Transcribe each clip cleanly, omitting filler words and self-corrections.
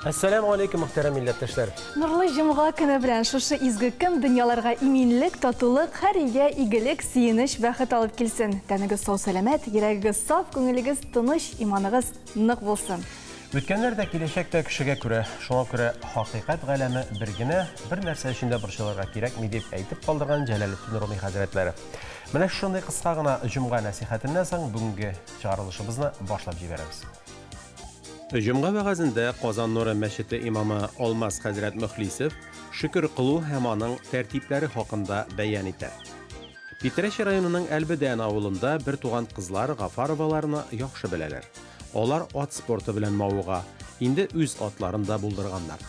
Әссәләмү алейкум, мөхтәрәм милләттәшләр. Нурлы җомга көне белән шушы изге көн дөньяларга иминлек, татулык, һәр өйгә игелек, сөенеч, бәхет алып килсен. Тәнегез сау-сәламәт, йөрәгегез саф, күңелегез тыныч, иманыгыз нык булсын. Үткәннәр дә, киләчәк тә кешегә күрә. Шуңа күрә хакыйкать галәме бер генә, бер нәрсә өчен дә борчылырга кирәкми, дип әйтеп калдырган Җәләлетдин Руми хәзрәтләре. Менә шушындый кыска гына җомга нәсыйхәтеннән соң бүгенге чыгарылышыбызны башлап җибәрәбез. Җомга вәгазендә Казан Нуры мәчете имамы Алмаз хәзрәт Мөхлисов шөкер кылу һәм аның тәртипләре хакында бәян итә. Питрәч районының Әлбедән авылында бертуган кызлар Гафароваларны яхшы беләләр. Алар ат спорты белән мавыга, инде үз атларын да булдырганнар.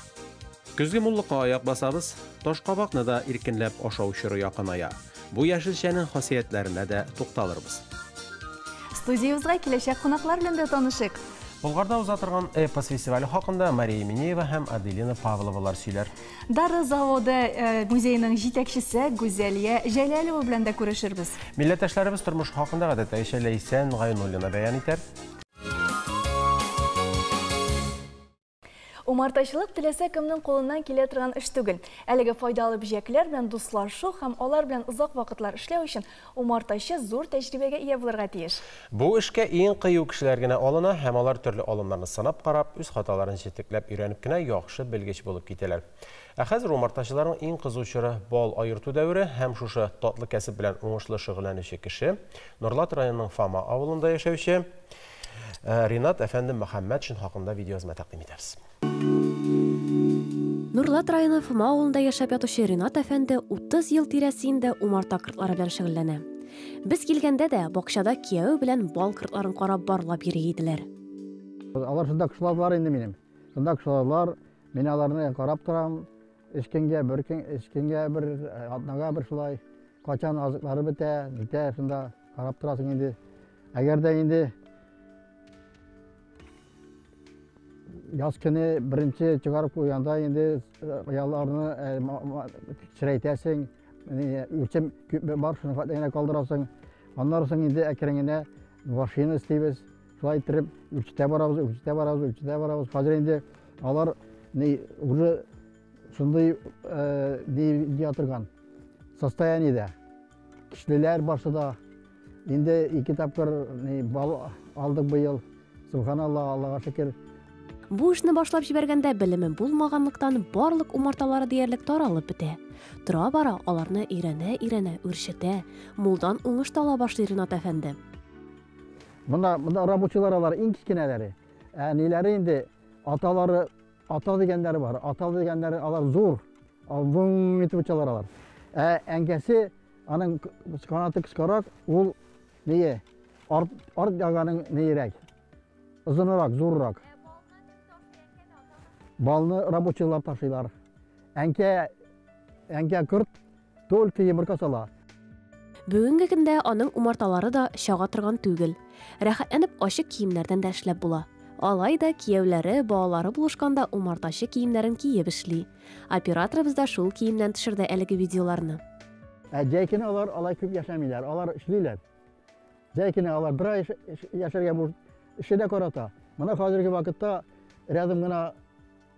Көзге муллыкка аяк басабыз, ташкабакны да иркенләп ашау чоры якыная. Бу яшелчәнең хасиятләренә дә тукталырбыз. Студиябезгә киләчәк кунаклар белән дә танышыйк. Болгарда уза торган эпос фестивале хакында Мария Минеева һәм Аделина Павловалар сөйләр. Дары заводы э, музееның җитәкчесе Гүзәлия Җәләлова белән дә күрешербез. Милләттәшләребез тормышы хакында гадәттәгечә Ләйсән Гайнуллина бәян итәр. Умартачылык теләсә кемнең кулыннан килә торган эш түгел. Әлеге файдалы бөҗәкләр белән дуслашу һәм алар белән озак вакытлар эшләү өчен умартачы зур тәҗрибәгә ия булырга тиеш. Бу эшкә иң кыю кешеләр генә алына һәм алар төрле алымнарны сынап карап, үз хаталарын җентекләп өйрәнеп кенә яхшы белгеч булып китәләр. Ә хәзер умартачыларның иң кызу чоры, бал аерту дәвере һәм шушы татлы кәсеп белән уңышлы шөгыльләнүче кеше, Норлат районының Фома авылында яшәүче Ринат әфәнде Мөхәммәтшин хакында видеоязма тәкъдим итәбез. Нурлат районы Фома авылында яшәп ятучы Ринат әфәнде 30 ел тирәсе инде умарта кортлары белән шөгыльләнә. Без килгәндә дә бакчада кияве белән бал кортларын карап барлап йөри иделәр. Алар шунда кышладылар инде минем. Шунда кышладылар. Мин аларны карап торам. Өч көнгә бер көн, өч көнгә бер, атнага бер шулай. Качан азыклары бетә, нитә, шунда карап торасың инде. Әгәр дә инде яз көне беренче чыгарып куйганда инде ояларны кечерәйтәсең, үлчәм бар, шуны хәтле генә калдырасың. Аннары соң инде әкрен генә машина эшлибез. Шулай иттереп үрчетә барабыз, үрчетә барабыз, үрчетә барабыз. Хәзер инде алар ни уже шундый ни дия торган состояниедә. Көчлеләр барсы да. Инде ике тапкыр ни бал алдык быел. Субханалла, Аллага шөкер. Бу эшне башлап җибәргәндә белеме булмаганлыктан барлык умарталары диярлек таралып бетә. Тора-бара аларны өйрәнә-өйрәнә үрчетә, мулдан уңыш та ала башлый Ринат әфәнде. Монда, монда рабочийлар алар иң кечкенәләре. Ә ниләре инде аталары, ата дигәннәре бар. Ата дигәннәре алар зур. Вың итеп очалар алар. Ә әнкәсе аның канаты кыскарак, ул ние? Арт, арт яганың ниерәк. Озынрак, зуррак. Балны рабочийлар ташыйлар. Әнкә, әнкә корт Только йомырка сала. Бүгенге көндә аның умарталары да чага торган түгел. Рәхәтләнеп ачык киемнәрдән дә эшләп була. Алай да кияүләре, балалары булышканда умартачы киемнәрен киеп эшли. Операторыбыз да шул киемнән төшерде әлеге видеоларны. Ә җәй көне алар алай күп яшәмиләр, алар эшлиләр. Җәй көне алар бер ай яшәргә бу эше дә карата. Менә хәзерге вакытта рядом гына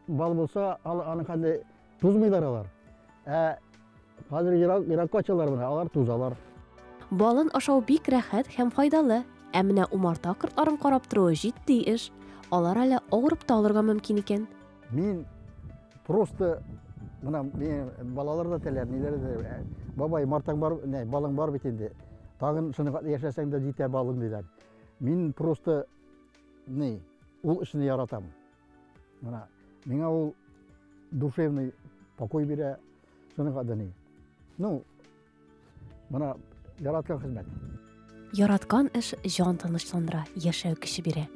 бал булса, аның хәтле тузмыйлар алар. Ә хәзер ерак, еракка очалар менә, алар тузалар. Балын ашау бик рәхәт һәм файдалы. Ә менә умарта кортларын карап торуы җитди эш. Алар әле авырып та алырга мөмкин икән. Мин просто менә мин балалар да теләр, ниләр дә. Э, бабай, мартаң бар, не, балың бар бит инде. Тагын шуны яшәсәң дә җитә балың диләр. Мин просто ни, ул эшне яратам. Менә миңа ул душевный покой бирә, шуның кадәр ни. Ну, менә яраткан хезмәт. Яраткан эш җан тынычландыра, яшәү көче бирә.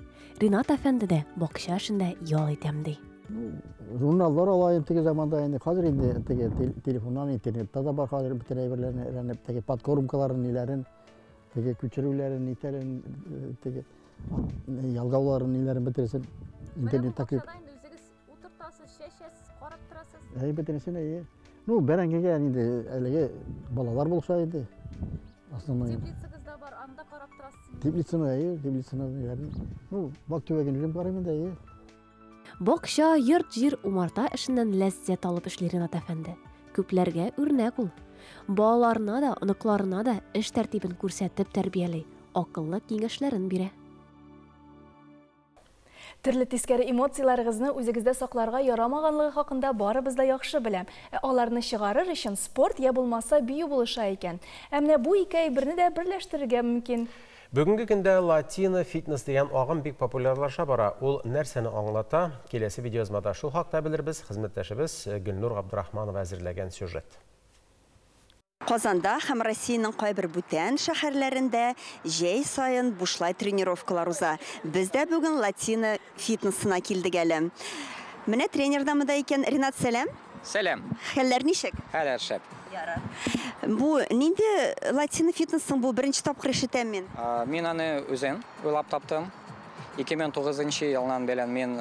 Ринат әфәнде дә бакча эшендә ял итәм ди. Ну, журналлар алайым теге заманда инде хәзер инде теге телефоннан интернетта да бар хәзер бөтен әйберләрне өйрәнеп теге подкормкаларын ниләрен теге күчерүләрен нитәрен теге ялгауларын ниләрен бетерсен интернетта күп. Инде үзегез утыртасыз, чәчәсез, карап торасыз. Әй бетерсен әйе. Ну, бәрәңгегә инде әлеге балалар булса инде. Основной. Теплицагыз да бар, анда карап торасыз. Теплицаны әйе, теплицаны ниләрен. Ну, бак төбәген үзем карыйм инде әйе. Бакча, йорт-җир, умарта эшеннән ләззәт алып эшли Ринат әфәнде. Күпләргә үрнәк ул. Балаларына да, оныкларына да эш тәртибен күрсәтеп тәрбияли, акыллы киңәшләрен бирә. Төрле тискәре эмоцияләрегезне үзегездә сакларга ярамаганлыгы хакында барыбыз да яхшы белә. Ә аларны чыгарыр өчен спорт я булмаса бию булыша икән. Ә менә бу ике әйберне дә берләштерергә мөмкин. Бүгенге көндә латино фитнес дигән агым бик популярлаша бара. Ул нәрсәне аңлата? Киләсе видеоязмада шул хакта белербез. Хезмәттәшебез Гөлнур Габдрахманова әзерләгән сюжет. Казанда һәм Россиянең кайбер бүтән шәһәрләрендә җәй саен бушлай тренировкалар уза. Без дә бүген латино фитнесына килдек әле. Менә тренер да монда икән. Ринат, сәлам. Сәлам. Хәлләр ничек? Хәлләр шәп. Ярар. Бу нинди латино фитнесың бу? Беренче тапкыр ишетәм мин. Мин аны үзем уйлап таптым. 2009 елдан белән мин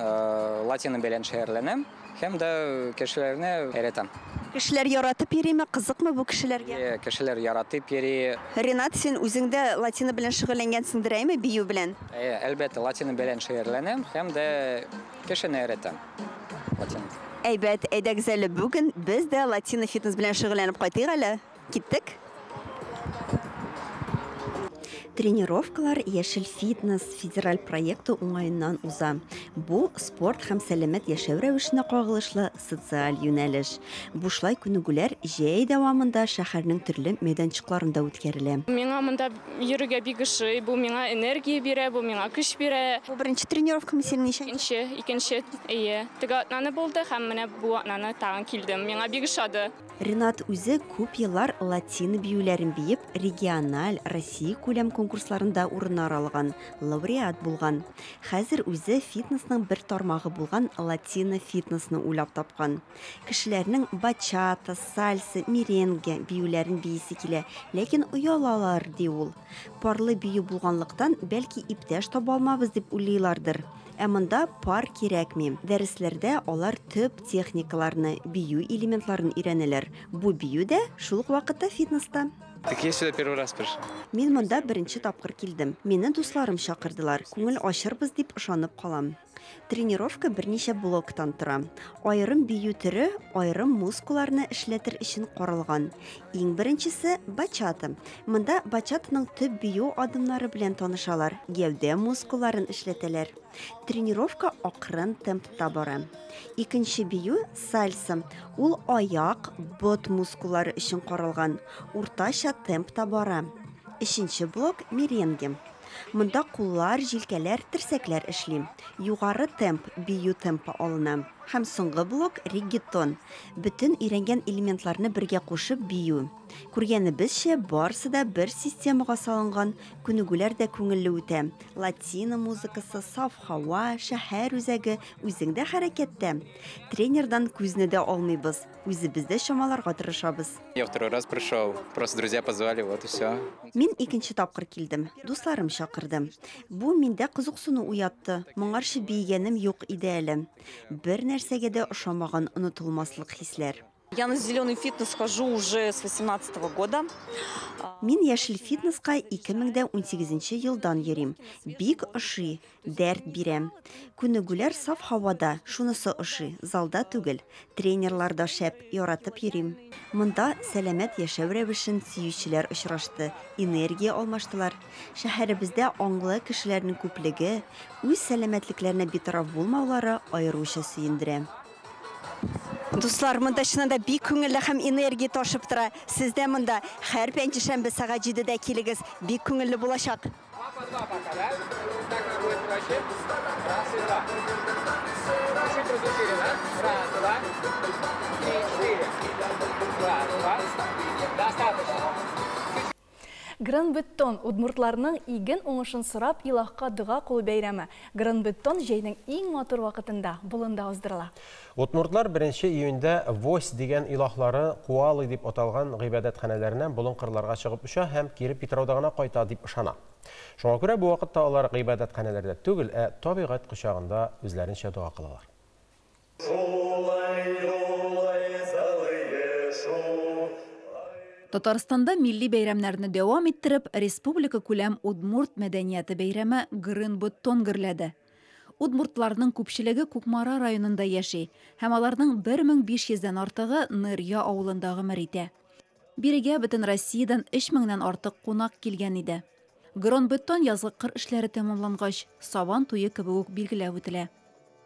латино белән шәһәрләнәм һәм дә кешеләрне өйрәтәм. Кешеләр яратып йөриме? Кызыкмы бу кешеләргә? Е, кешеләр яратып йөри. Ринат, син үзең дә латино белән шөгыльләнгәнсеңдер, әйме, бию белән? Е, әлбәттә, латино белән шөгыльләнәм һәм дә кешене өйрәтәм. Латино. Әйбәт, әйдәгез әле бүген без дә латино фитнес белән шөгыльләнеп кайтыйк әле. Киттек. Тренировкалар Яшел фитнес федераль проекты уңаеннан уза. Бу спорт һәм сәламәт яшәү рәвешенә кагылышлы социаль юнәлеш. Бушлай күнегүләр җәй дәвамында шәһәрнең төрле мәйданчыкларында үткәрелә. Миңа монда йөрергә бик ошый, бу миңа энергия бирә, бу миңа көч бирә. Бу беренче тренировкамы синең ничә? Икенче, әйе. Теге атнаны булды һәм менә бу атнаны тагын килдем. Миңа бик ошады. Ринат үзе күп еллар латин биюләрен биеп, региональ, Россия күләм конкурсларында урыннар алган, лауреат булган. Хәзер үзе фитнесның бер тармагы булган латино фитнесны уйлап тапкан. Кешеләрнең бачата, сальса, меренге биюләрен биесе килә, ләкин оялалар, ди ул. Парлы бию булганлыктан бәлки иптәш таба алмабыз дип уйлыйлардыр. Ә монда пар кирәкми. Дәресләрдә алар төп техникаларны, бию элементларын өйрәнәләр. Бу бию дә шул ук вакытта фитнеста. Так я сюда первый раз пришел. Мин монда беренче тапкыр килдем. Мине дусларым чакырдылар. Күңел ачырбыз дип ышанып калам. Тренировка берничә блоктан тора. Аерым бию төре аерым мускулларны эшләтер өчен каралган. Иң беренчесе бачата. Монда бачатаның төп бию адымнары белән танышалар, гәүдә мускулларын эшләтәләр. Тренировка акрын темпта бара. Икенче бию сальса. Ул аяк, бот мускуллары өчен каралган. Уртача темпта бара. Өченче блок меренге. Монда куллар, җилкәләр, терсәкләр эшли. Югары темп, бию темпы алына. Һәм соңгы блок реггетон. Бөтен өйрәнгән элементларны бергә кушып бию. Күргәнебезчә, барысы да бер системага салынган, күнегүләр дә күңелле үтә. Латино музыкасы, саф һава, шәһәр үзәге, үзең дә хәрәкәттә. Тренердан күзне дә алмыйбыз, үзебез дә чамаларга тырышабыз. Я второй раз пришел, просто друзья позвали, вот и все. Мин икенче тапкыр килдем, дусларым чакырды. Бу миндә кызыксыну уятты. Моңарчы биегәнем юк иде әле. Бер нәрсәгә дә ошамаган онытылмаслык хисләр. Я на зеленый фитнес хожу уже с 18-го года. Мин яшел фитнеска 2018 елдан йөрим. Бик ошый, дәрт бирәм. Күнегүләр саф һавада, шунысы ошый, залда түгел. Тренерлар да шәп, яратып йөрим. Монда сәламәт яшәү рәвешен сөючеләр очрашты, энергия алмаштылар. Шәһәребездә аңлы кешеләрнең күплеге, үз сәламәтлекләренә битараф булмаулары аеруча сөендерә. Дуслар, монда чыннан да бик күңелле һәм энергия ташып тора. Сез дә монда һәр пәнҗешәмбе сәгать 7-дә килегез, бик күңелле булачак. Гранбеттон удмуртларның иген уңышын сорап илаһка дога кылу бәйрәме. Гранбеттон җәйнең иң матур вакытында болында уздырыла. Удмуртлар 1 июньдә Вось дигән илаһлары Куалы дип аталган гыйбадәтханәләреннән болын кырларга чыгып оча һәм кире Питрауда гына кайта дип ышана. Шуңа күрә бу вакытта алар гыйбадәтханәләрдә түгел, ә табигать кочагында үзләренчә дога кылалар. Татарстанда милли бәйрәмнәрне дәвам иттереп, республика күләм удмурт мәдәнияте бәйрәме Грынбеттон гөрләде. Удмуртларның күпчелеге Кукмара районында яши һәм аларның 1500 дән артыгы Нырья авылында гомер итә. Бирегә бөтен Россиядән 3 меңнән артык кунак килгән иде. Гронбеттон язгы кыр эшләре тәмамлангач, Сабан туе кебек үк билгеләп үтелә.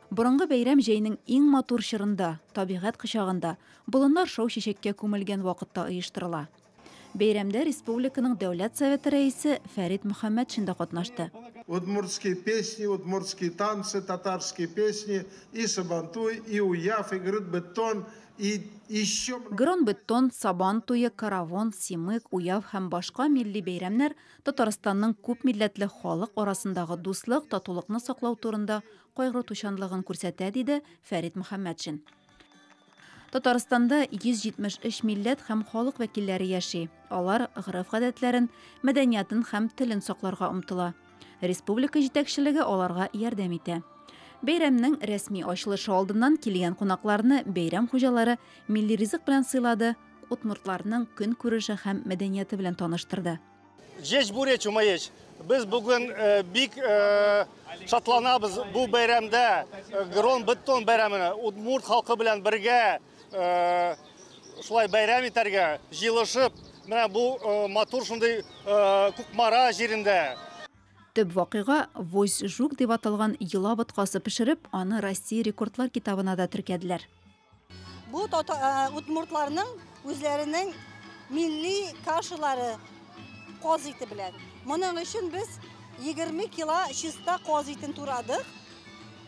Борынгы бәйрәм җәйнең иң матур чорында, табигать кочагында, болыннар шау чәчәккә күмелгән вакытта оештырыла. Бәйрәмдә республиканың Дәүләт Советы Рәисе Фәрит Мөхәммәтшин да катнашты. Удмуртские песни, удмуртские танцы, татарские песни, и Сабантуй, и Уяв, и Грытбеттон, и еще... Гронбеттон, Сабан туе, Каравон, Симык, Уяв һәм башка милли бәйрәмнәр Татарстанның күп милләтле халык арасындагы дуслык, татулыкны саклау турында кайгыртучанлыгын күрсәтә, диде Фәрит Мөхәммәтшин. Татарстанда 173 милләт һәм халык вәкилләре яши. Алар гореф-гадәтләрен, мәдәниятын һәм телен сакларга омтыла. Республика җитәкчелеге аларга ярдәм итә. Бәйрәмнең рәсми ачылышы алдыннан килгән кунакларны бәйрәм хуҗалары милли ризык белән сыйлады, удмуртларның көнкүреше һәм мәдәнияте белән таныштырды. Җәч бүрәч умаеч. Без бүген бик шатланабыз бу бәйрәмдә, Грон-Беттон бәйрәменә, удмурт халкы белән бергә шулай бәйрәм итәргә, җыелышып, менә бу матур шундый Кукмара җирендә. Төп вакыйга Вось жук дип аталган йола боткасы пешереп, аны Россия рекордлар китабына да теркәделәр. Бу удмуртларның үзләренең милли кашалары каз ите белән. Моның өчен без 20 кило чиста каз итен турадык.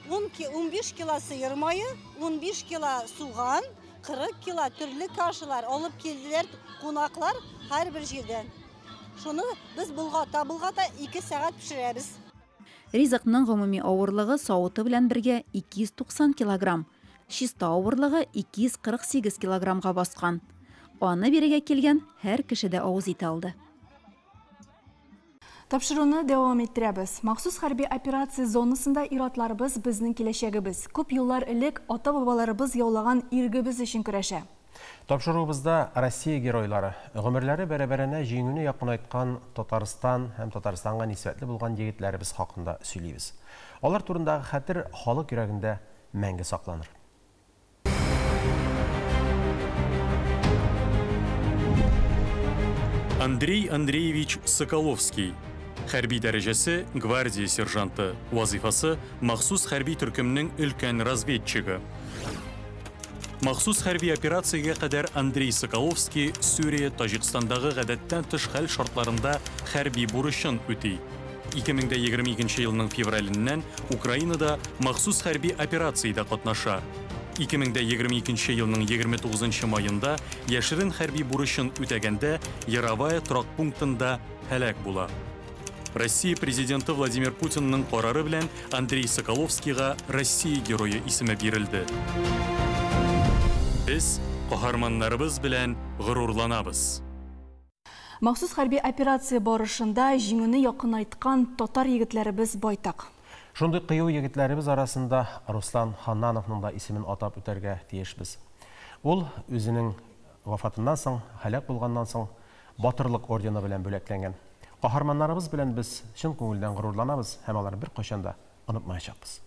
15 кило сыер мае, 15 кило суган, 40 кило төрле кашалар алып килделәр кунаклар һәрбер җирдән. Шуны без болгата-болгата 2 сәгать пешерәбез. Ризыкның гомуми авырлыгы савыты белән бергә 290 килограмм, чиста авырлыгы 248 килограммга баскан. Аны бирегә килгән һәр кеше дә авыз итә алды. Тапшыруны дәвам иттерәбез. Махсус хәрби операция зонасында ир-атларыбыз безнең киләчәгебез. Күп еллар элек ата-бабаларыбыз яулаган иргебез өчен көрәшә. Тапшыруыбызда Россия геройлары, гомерләре бәрабәренә җиңүне якынайткан Татарстан һәм Татарстанга нисбәтле булган егетләребез хакында сөйлибез. Алар турындагы хәтер халык йөрәгендә мәңге сакланыр. Андрей Андреевич Соколовский. Хәрби дәрәҗәсе гвардия сержанты, вазифасы махсус хәрби төркемнең өлкән разведчигы. Махсус хәрби операциягә кадәр Андрей Соколовский Сүрия, Таҗикстандагы гадәттән тыш хәл шартларында хәрби бурычын үти. 2022 елның февраленнән Украинада махсус хәрби операциядә катнаша. 2022 елның 29 маенда яшерен хәрби бурычын үтәгәндә Яровая торак пунктында һәлак була. Россия президенты Владимир Путинның карары белән Андрей Соколовскийга Россия герое исеме бирелде. Без каһарманнарыбыз белән горурланабыз. Махсус хәрби операция барышында җиңүне якынайткан татар егетләребез байтак. Шундый кыю егетләребез арасында Руслан Ханнановның да исемен атап үтәргә тиешбез. Ул үзенең вафатыннан соң, һәлак булганнан соң Батырлык ордены белән бүләкләнгән. Каһарманнарыбыз белән без чын күңелдән горурланабыз һәм аларны беркайчан да онытмаячакбыз.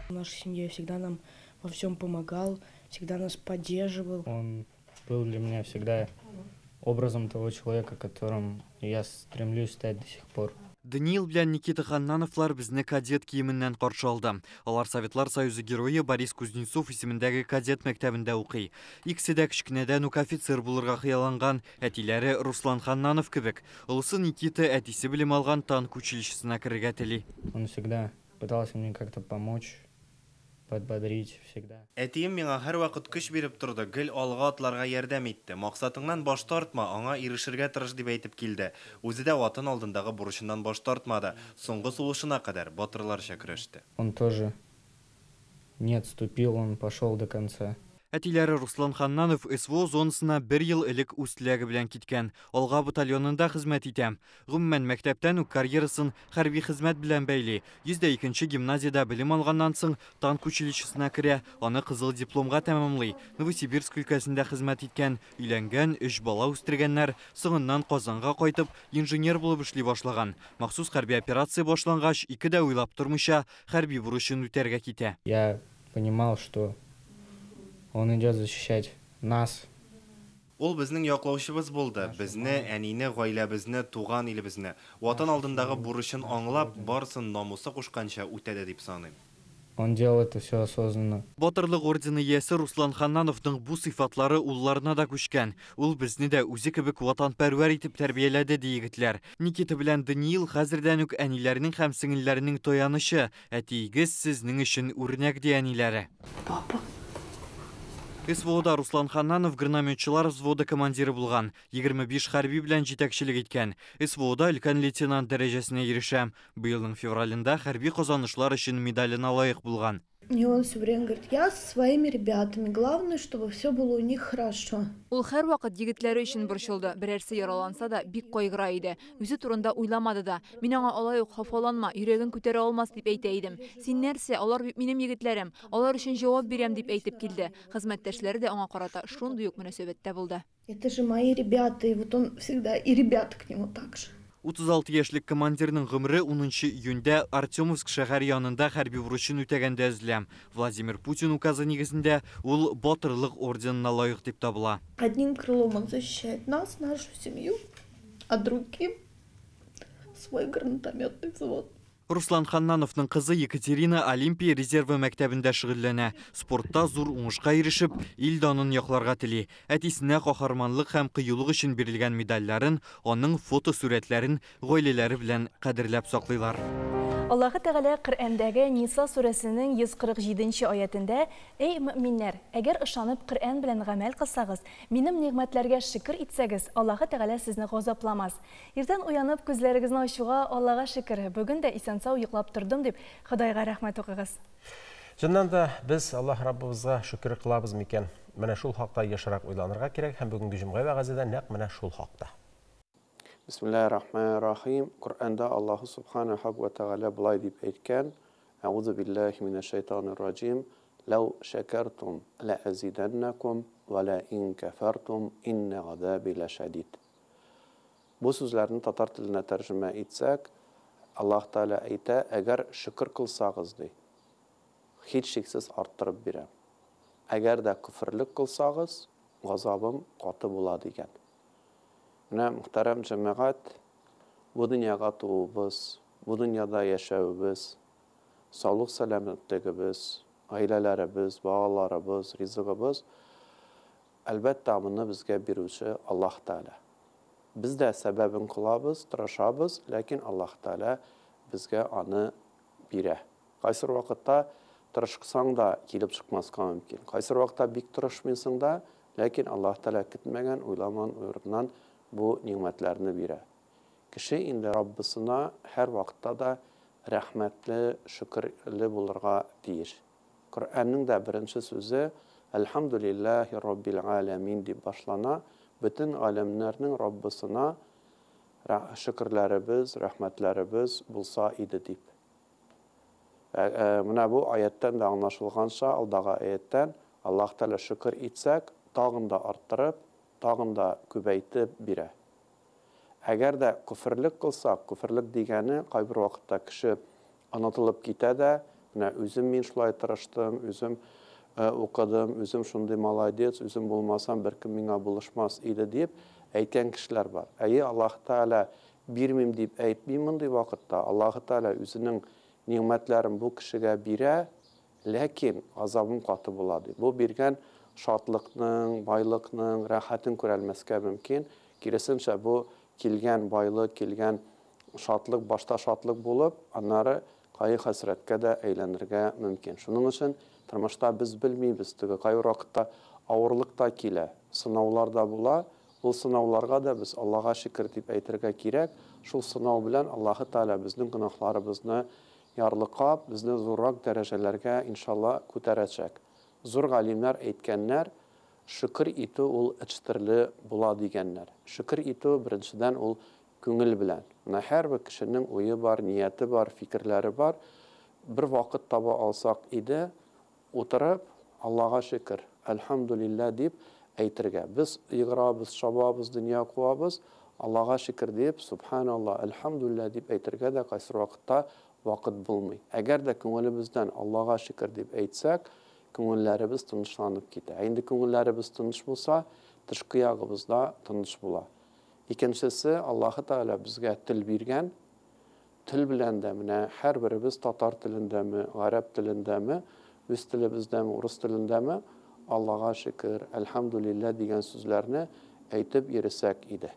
Наша семья всегда нам во всем помогал, всегда нас поддерживал. Он был для меня всегда образом того человека, которым я стремлюсь стать до сих пор. Даниил белән Никита Ханнановлар безне кадет киеменнән каршы алды. Алар Советлар Союзы герое Борис Кузнецов исемендәге кадет мәктәбендә укый. Икесе дә кечкенәдән үк офицер булырга хыялланган, әтиләре Руслан Ханнанов кебек. Олысы Никита әтисе белем алган танк училищесына керергә тели. Он всегда пытался мне как-то помочь, подбодрить всегда. Әтием миңа һәрвакыт көч биреп торды, гел алга атларга ярдәм итте. Максатыңнан баш тартма, аңа ирешергә тырыш дип әйтеп килде. Үзе дә ватан алдындагы бурычыннан баш тартмады. Соңгы сулышына кадәр батырларча көрәште. Он тоже не отступил, он пошел до конца. Әтиләре Руслан Ханнанов СВО зонасына бер ел элек үз теләге белән киткән. Алга батальонында хезмәт итә. Гомумән, мәктәптән үк карьерасын хәрби хезмәт белән бәйли. 102 нче гимназиядә белем алганнан соң танк училищесына керә, аны кызыл дипломга тәмамлый. Новосибирск өлкәсендә хезмәт иткән, өйләнгән, өч бала үстергәннәр. Соңыннан Казанга кайтып, инженер булып эшли башлаган. Махсус хәрби операция башлангач, ике дә уйлап тормыйча, хәрби бурычын үтәргә китә. Я понимал, что он идет защищать нас. Ул безнең яклаучыбыз булды, безне, әнине, гаиләбезне, туган илебезне. Ватан алдындагы бурычын аңлап, барысын намусы кушканча үтәде дип саныйм. Он делал это все осознанно. Батырлык ордены иясе Руслан Ханнановның бу сыйфатлары улларына да күчкән. Ул безне дә үзе кебек ватанпәрвәр итеп тәрбияләде, ди егетләр. Никита белән Даниил хәзердән үк әниләренең һәм сеңелләренең таянычы. Әтиегез сезнең өчен үрнәк, ди әниләре. Папа. СВОда Руслан Ханнанов гранатометчылар взводы командиры булган, 25 хәрби белән җитәкчелек иткән. СВОда өлкән лейтенант дәрәҗәсенә ирешә. Быелның февралендә хәрби казанышлар өчен медаленә лаек булган. И он все время говорит, я со своими ребятами, главное, чтобы все было у них хорошо. Ул һәрвакыт егетләре өчен борчылды. Берәрсе яраланса да, бик кайгыра иде. Үзе турында уйламады да. Мин аңа алай ук хафаланма, йөрәгең күтәрә алмас дип әйтә идем. Син нәрсә, алар бит минем егетләрем, алар өчен җавап бирәм дип әйтеп килде. Хезмәттәшләре дә аңа карата шундый ук мөнәсәбәттә булды. Это же мои ребята, и вот он всегда, и ребята к нему так же. 36 яшьлек командирның гомере 10 июньдә Артемовск шәһәре янында хәрби бурычын үтәгәндә өзелә. Владимир Путин указы нигезендә ул Батырлык орденына лаек дип табыла. Одним крылом он защищает нас, нашу семью, а другим свой гранатометный взвод. Руслан Ханнановның кызы Екатерина Олимпия резервы мәктәбендә шөгыльләнә. Спортта зур уңышка ирешеп, ил данын якларга тели. Әтисенә каһарманлык һәм кыюлык өчен бирелгән медальләрен, аның фотосурәтләрен гаиләләре белән кадерләп саклыйлар. Аллаһы Тәгалә Коръәндәге Ниса сүрәсенең 147 нче аятендә, Эй, мөэминнәр, әгәр ышанып Коръән белән гамәл кылсагыз, минем нигъмәтләргә шөкер итсәгез, Аллаһы Тәгалә сезне газапламас. Иртән уянып күзләрегезне ачуга Аллага шөкер, бүген дә исән-сау йоклап тордым дип, Ходайга рәхмәт укыгыз. Чыннан да, без Аллаһ Раббыбызга шөкер кылабыз микән? Менә шул хакта ешрак уйланырга кирәк һәм бүгенге җомга вәгазе дә нәкъ менә шул хакта. Бисмиллаһир рахманир рахим. Коръәндә Аллаһу субханәһү вә тәгалә болай дип әйткән, Әгузу биллаһи минәш шайтанир раҗим, Ләү шәкәртум ләәзидәннәкум вә лә ин кәфәртум иннә газаби ләшәдид. Бу сүзләрне татар теленә тәрҗемә итсәк, Аллаһ Тәгалә әйтә, әгәр шөкер кылсагыз, ди, һичшиксез арттырып бирәм. Әгәр дә көферлек кылсагыз, газабым каты була, дигән. Менә, мөхтәрәм җәмәгать, бу дөньяга тууыбыз, бу дөньяда яшәвебез, саулык-сәламәтлегебез, гаиләләребез, балаларыбыз, ризыгыбыз, әлбәттә, моны безгә бирүче Аллаһ Тәгалә. Без дә сәбәбен кылабыз, тырышабыз, ләкин Аллаһ Тәгалә безгә аны бирә. Кайсыр вакытта тырышсаң да килеп чыкмаска мөмкин. Кайсыр вакытта бик тырышмыйсың да, ләкин Аллаһ Тәгалә көтмәгән, уйламаган урыннан бу нигъмәтләрне бирә. Кеше инде Раббысына һәрвакытта да рәхмәтле, шөкерле булырга тиеш. Коръәннең дә беренче сүзе Әлхәмдүлилләһи Раббил галәмин дип башлана, бөтен галәмнәрнең Раббысына шөкерләребез, рәхмәтләребез булса иде дип. Менә бу аятьтән дә аңлашылганча, алдагы аятьтән, Аллаһ Тәгалә шөкер итсәк, тагын да арттырып, тагын да күбәйтеп бирә. Әгәр дә көферлек кылсак, көферлек дигәне, кайбер вакытта кеше онытылып китә дә, менә үзем мин шулай тырыштым, үзем укыдым, үзем шундый молодец, үзем булмасам, беркем миңа булышмас иде дип әйткән кешеләр бар. Әйе, Аллаһ Тәгалә бирмим дип әйтми мондый вакытта, Аллаһ Тәгалә үзенең Нигъмәтләрен бу кешегә бирә, ләкин газабым каты була, ди. Бу биргән шатлыкның, байлыкның рәхәтен күрәлмәскә мөмкин. Киресенчә, бу килгән байлык, килгән шатлык башта шатлык булып, аннары кайгы-хәсрәткә дә әйләнергә мөмкин. Шуның өчен тормышта без белмибез, теге кайбер вакытта авырлык та килә, сынаулар да була. Ул сынауларга да без Аллага шөкер дип әйтергә кирәк, шул сынау белән Аллаһы Тәгалә безнең гөнаһларыбызны ярлыкап, безне зуррак дәрәҗәләргә, иншалла, күтәрәчәк. Зур галимнәр әйткәннәр, шөкер итү ул өч төрле була дигәннәр. Шөкер итү, беренчедән, ул күңел белән. Менә һәрбер кешенең уе бар, нияте бар, фикерләре бар. Бер вакыт таба алсак иде, утырып, Аллага шөкер, әлхәмдүлилләһ дип әйтергә. Без йөгерәбез, чабабыз, дөнья куабыз, Аллага шөкер дип, Сүбхәналла, әлхәмдүлилләһ дип әйтергә дә кайсыр вакытта вакыт булмый. Әгәр дә күңелебездән Аллага шөкер дип әйтсәк, күңелләребез тынычланып китә. Ә инде күңелләребез тыныч булса, тышкы ягыбыз да тыныч була. Икенчесе, Аллаһы Тәгалә безгә тел биргән. Тел белән дә менә һәрберебез татар телендәме, гарәп телендәме, үз телебездәме, урыс телендәме, Аллага шөкер, әлхәмдүлилләһ дигән сүзләрне әйтеп йөресәк иде.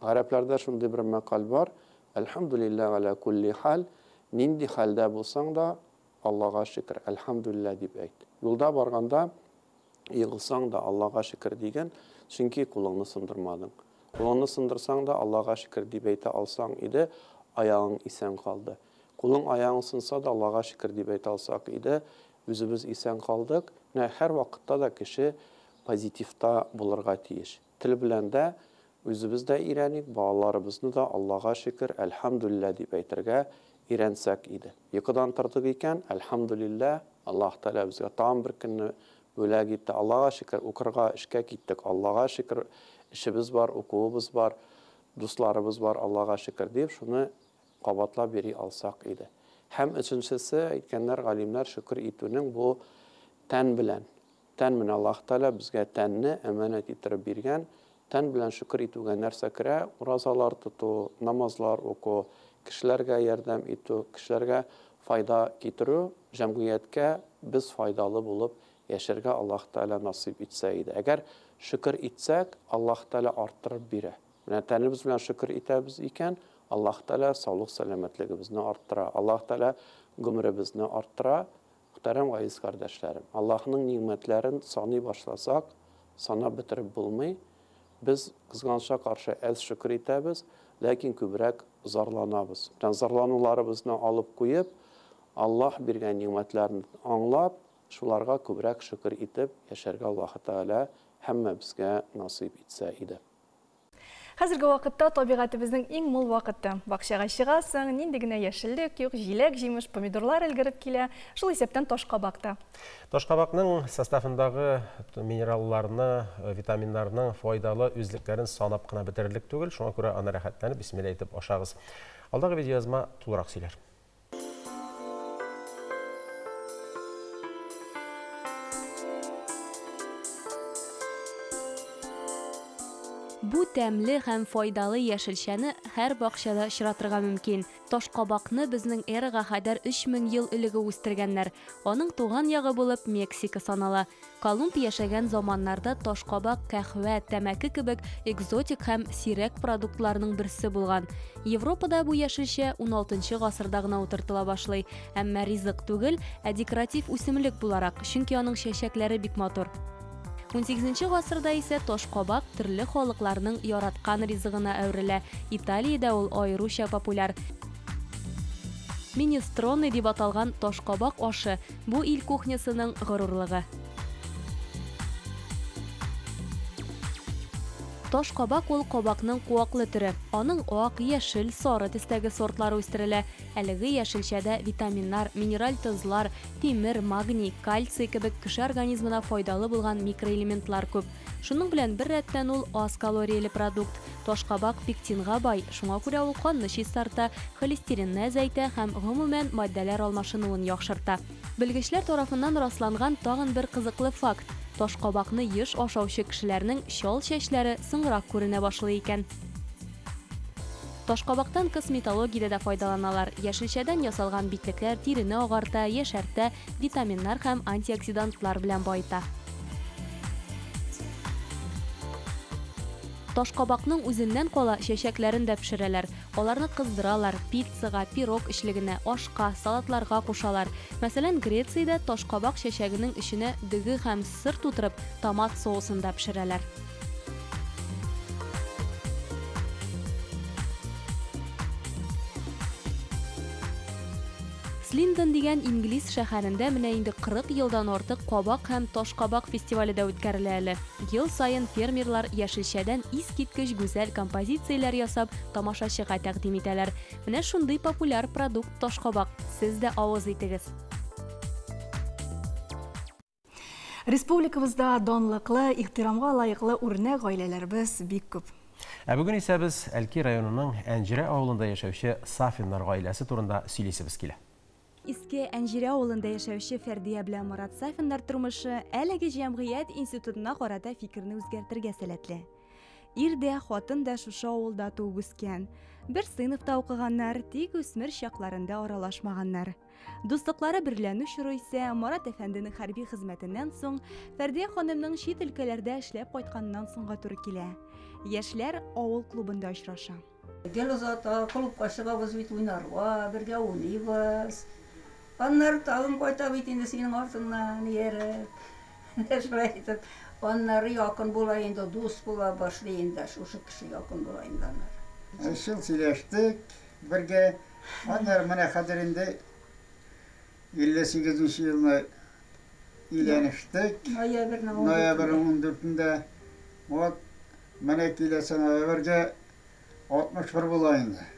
Гарәпләрдә шундый бер мәкаль бар, Әлхәмдүлилләһ галә күлли хәл, нинди хәлдә булсаң да, Аллага шөкер, әлхәмдүлилләһ дип әйт. Юлда барганда егылсаң да, Аллага шөкер диген, чөнки кулыңны сындырмадың. Кулыңны сындырсаң да, Аллага шөкер дип әйтә алсаң иде, аягың исән калды. Кулың, аягың сынса да, Аллага шөкер дип әйтә алсак иде, үзебез исән калдык. Менә һәрвакытта да кеше позитивта булырга тиеш. Тел белән дә үзебез дә өйрәник, балаларыбызны да Аллага шөкер, әлхәмдүлилләһ дип әйтергә өйрәнсәк иде. Йокыдан тордык икән, әлхәмдүлилләһ, Аллаһ Тәгалә безгә тагын бер көнне бүләк итте. Аллага шөкер, укырга, эшкә киттек. Аллага шөкер, эшебез бар, укуыбыз бар, дусларыбыз бар, Аллага шөкер дип, шуны кабатлап йөри алсак иде. Һәм өченчесе, әйткәннәр галимнәр, шөкер итүнең бу тән белән. Тән менә Аллаһ Тәгалә безгә тәнне әманәт иттереп биргән. Тән белән шөкер итүгә нәрсә керә? Уразалар тоту, намазлар уку, кешеләргә ярдәм итү, кешеләргә файда китерү, җәмгыятькә без файдалы булып яшәргә Аллаһ Тәгалә насыйп итсә иде. Әгәр шөкер итсәк, Аллаһ Тәгалә арттырып бирә. Менә тәнебез белән шөкер итәбез икән, Аллаһ Тәгалә саулык-сәламәтлегебезне арттыра, Аллаһ Тәгалә гомеребезне арттыра. Мөхтәрәм газиз кардәшләрем! Аллаһның нигъмәтләрен саный башласак, санап бетереп булмый. Без, кызганычка каршы, әз шөкер итәбез, ләкин күбрәк зарланабыз. Менә зарлануларыбызны алып куеп, Аллаһ биргән нигъмәтләрне аңлап, шуларга күбрәк шөкер итеп яшәргә Аллаһы Тәгалә һәммәбезгә насыйп итсә иде. Хәзерге вакытта табигатебезнең иң мул вакыты. Бакчага чыгасың, нинди генә яшеллек юк, җиләк-җимеш, помидорлар өлгереп килә, шул исәптән ташкабак та. Ташкабакның составындагы минералларны, витаминнарның файдалы үзлекләрен санап кына бетерерлек түгел, шуңа күрә аны рәхәтләнеп, бисмилла әйтеп ашагыз. Алдагы видеоязма тулырак сөйләр. Бу тәмле һәм файдалы яшелчәне һәр бакчада очратырга мөмкин. Ташкабакны безнең эрага кадәр 3000 ел элек үк үстергәннәр. Аның туган ягы булып Мексика санала. Колумб яшәгән заманнарда ташкабак кәһвә, тәмәке кебек экзотик һәм сирәк продуктларның берсе булган. Европада бу яшелчә уналтынчы гасырда гына утыртыла башлый. Әмма ризык түгел, ә декоратив үсемлек буларак, чөнки аның чәчәкләре бик матур. Унсигезенче гасырда исә ташкабак төрле халыкларның яраткан ризыгына әверелә, Италиядә ул аеруча популяр. Минестроне дип аталган ташкабак ашы бу ил кухнясының горурлыгы. Ташкабак ул кабакның куаклы төре. Аның ак, яшел, сары төстәге сортлары үстерелә. Әлеге яшелчәдә витаминнар, минераль тозлар, тимер, магний, кальций кебек кеше организмына файдалы булган микроэлементлар күп. Шуның белән беррәттән ул аз калорияле продукт. Ташкабак пектинга бай, шуңа күрә ул канны чистарта, холестеринны әзәйтә һәм, гомумән, матдәләр алмашынуын яхшырта. Белгечләр тарафыннан расланган тагын бер кызыклы факт, ташкабакны еш ашаучы кешеләрнең чал чәчләре соңрак күренә башлый икән. Ташкабактан косметологиядә дә файдаланалар. Яшелчәдән ясалган битлекләр тирене агарта, яшәртә, витаминнар һәм антиоксидантлар белән баета. Ташкабакның үзеннән кала чәчәкләрен дә пешерәләр. Аларны кыздыралар, пиццага, пирог эчлегенә, ашка, салатларга кушалар. Мәсәлән, Грециядә ташкабак чәчәгенең эченә дөге һәм сыр тутырып, томат соусында пешерәләр. Слиндер Лондон дигән инглиз шәһәрендә менә инде 40 елдан артык кабак һәм ташкабак фестивале дә үткәрелә әле. Ел саен фермерлар яшелчәдән искиткеч гүзәл композицияләр ясап, тамашачыга тәкъдим итәләр. Менә шундый популяр продукт ташкабак. Сез дә авыз итегез. Республикабызда данлыклы, ихтирамга лаеклы үрнәк гаиләләребез бик күп. Ә бүген исә без Әлки районының Әнҗерә авылында яшәүче Сафиннар гаиләсе турында сөйлисебез килә. Иске Әнҗерә авылында яшәүче Фәрдия белән Марат Сафиннар тормышы әлеге җәмгыять институтына карата фикерне үзгәртергә сәләтле. Ир дә, хатын да шушы авылда туып үскән. Бер сыйныфта укыганнар, тик үсмер чакларында аралашмаганнар. Дуслыклары берләнү чоры исә Марат әфәнденең хәрби хезмәтеннән соң, Фәрдия ханымның чит өлкәләрдә эшләп кайтканнан соңга туры килә. Яшьләр авыл клубында очраша. Гел озата, клубка чыгабыз бит уйнарга, бергә уйныйбыз. Аннары тагын кайта бит инде синең артыңнан ияреп. Менә шулай итеп, аннары якын була инде, дус була башлый инде, шушы кеше якын була инде аннары. Өч ел сөйләштек бергә. Аннары менә хәзер инде 58 нче елны өйләнештек. Ноябрьнең Ноябрьнең 14-ндә. Вот менә киләсе ноябрьгә 61 була инде.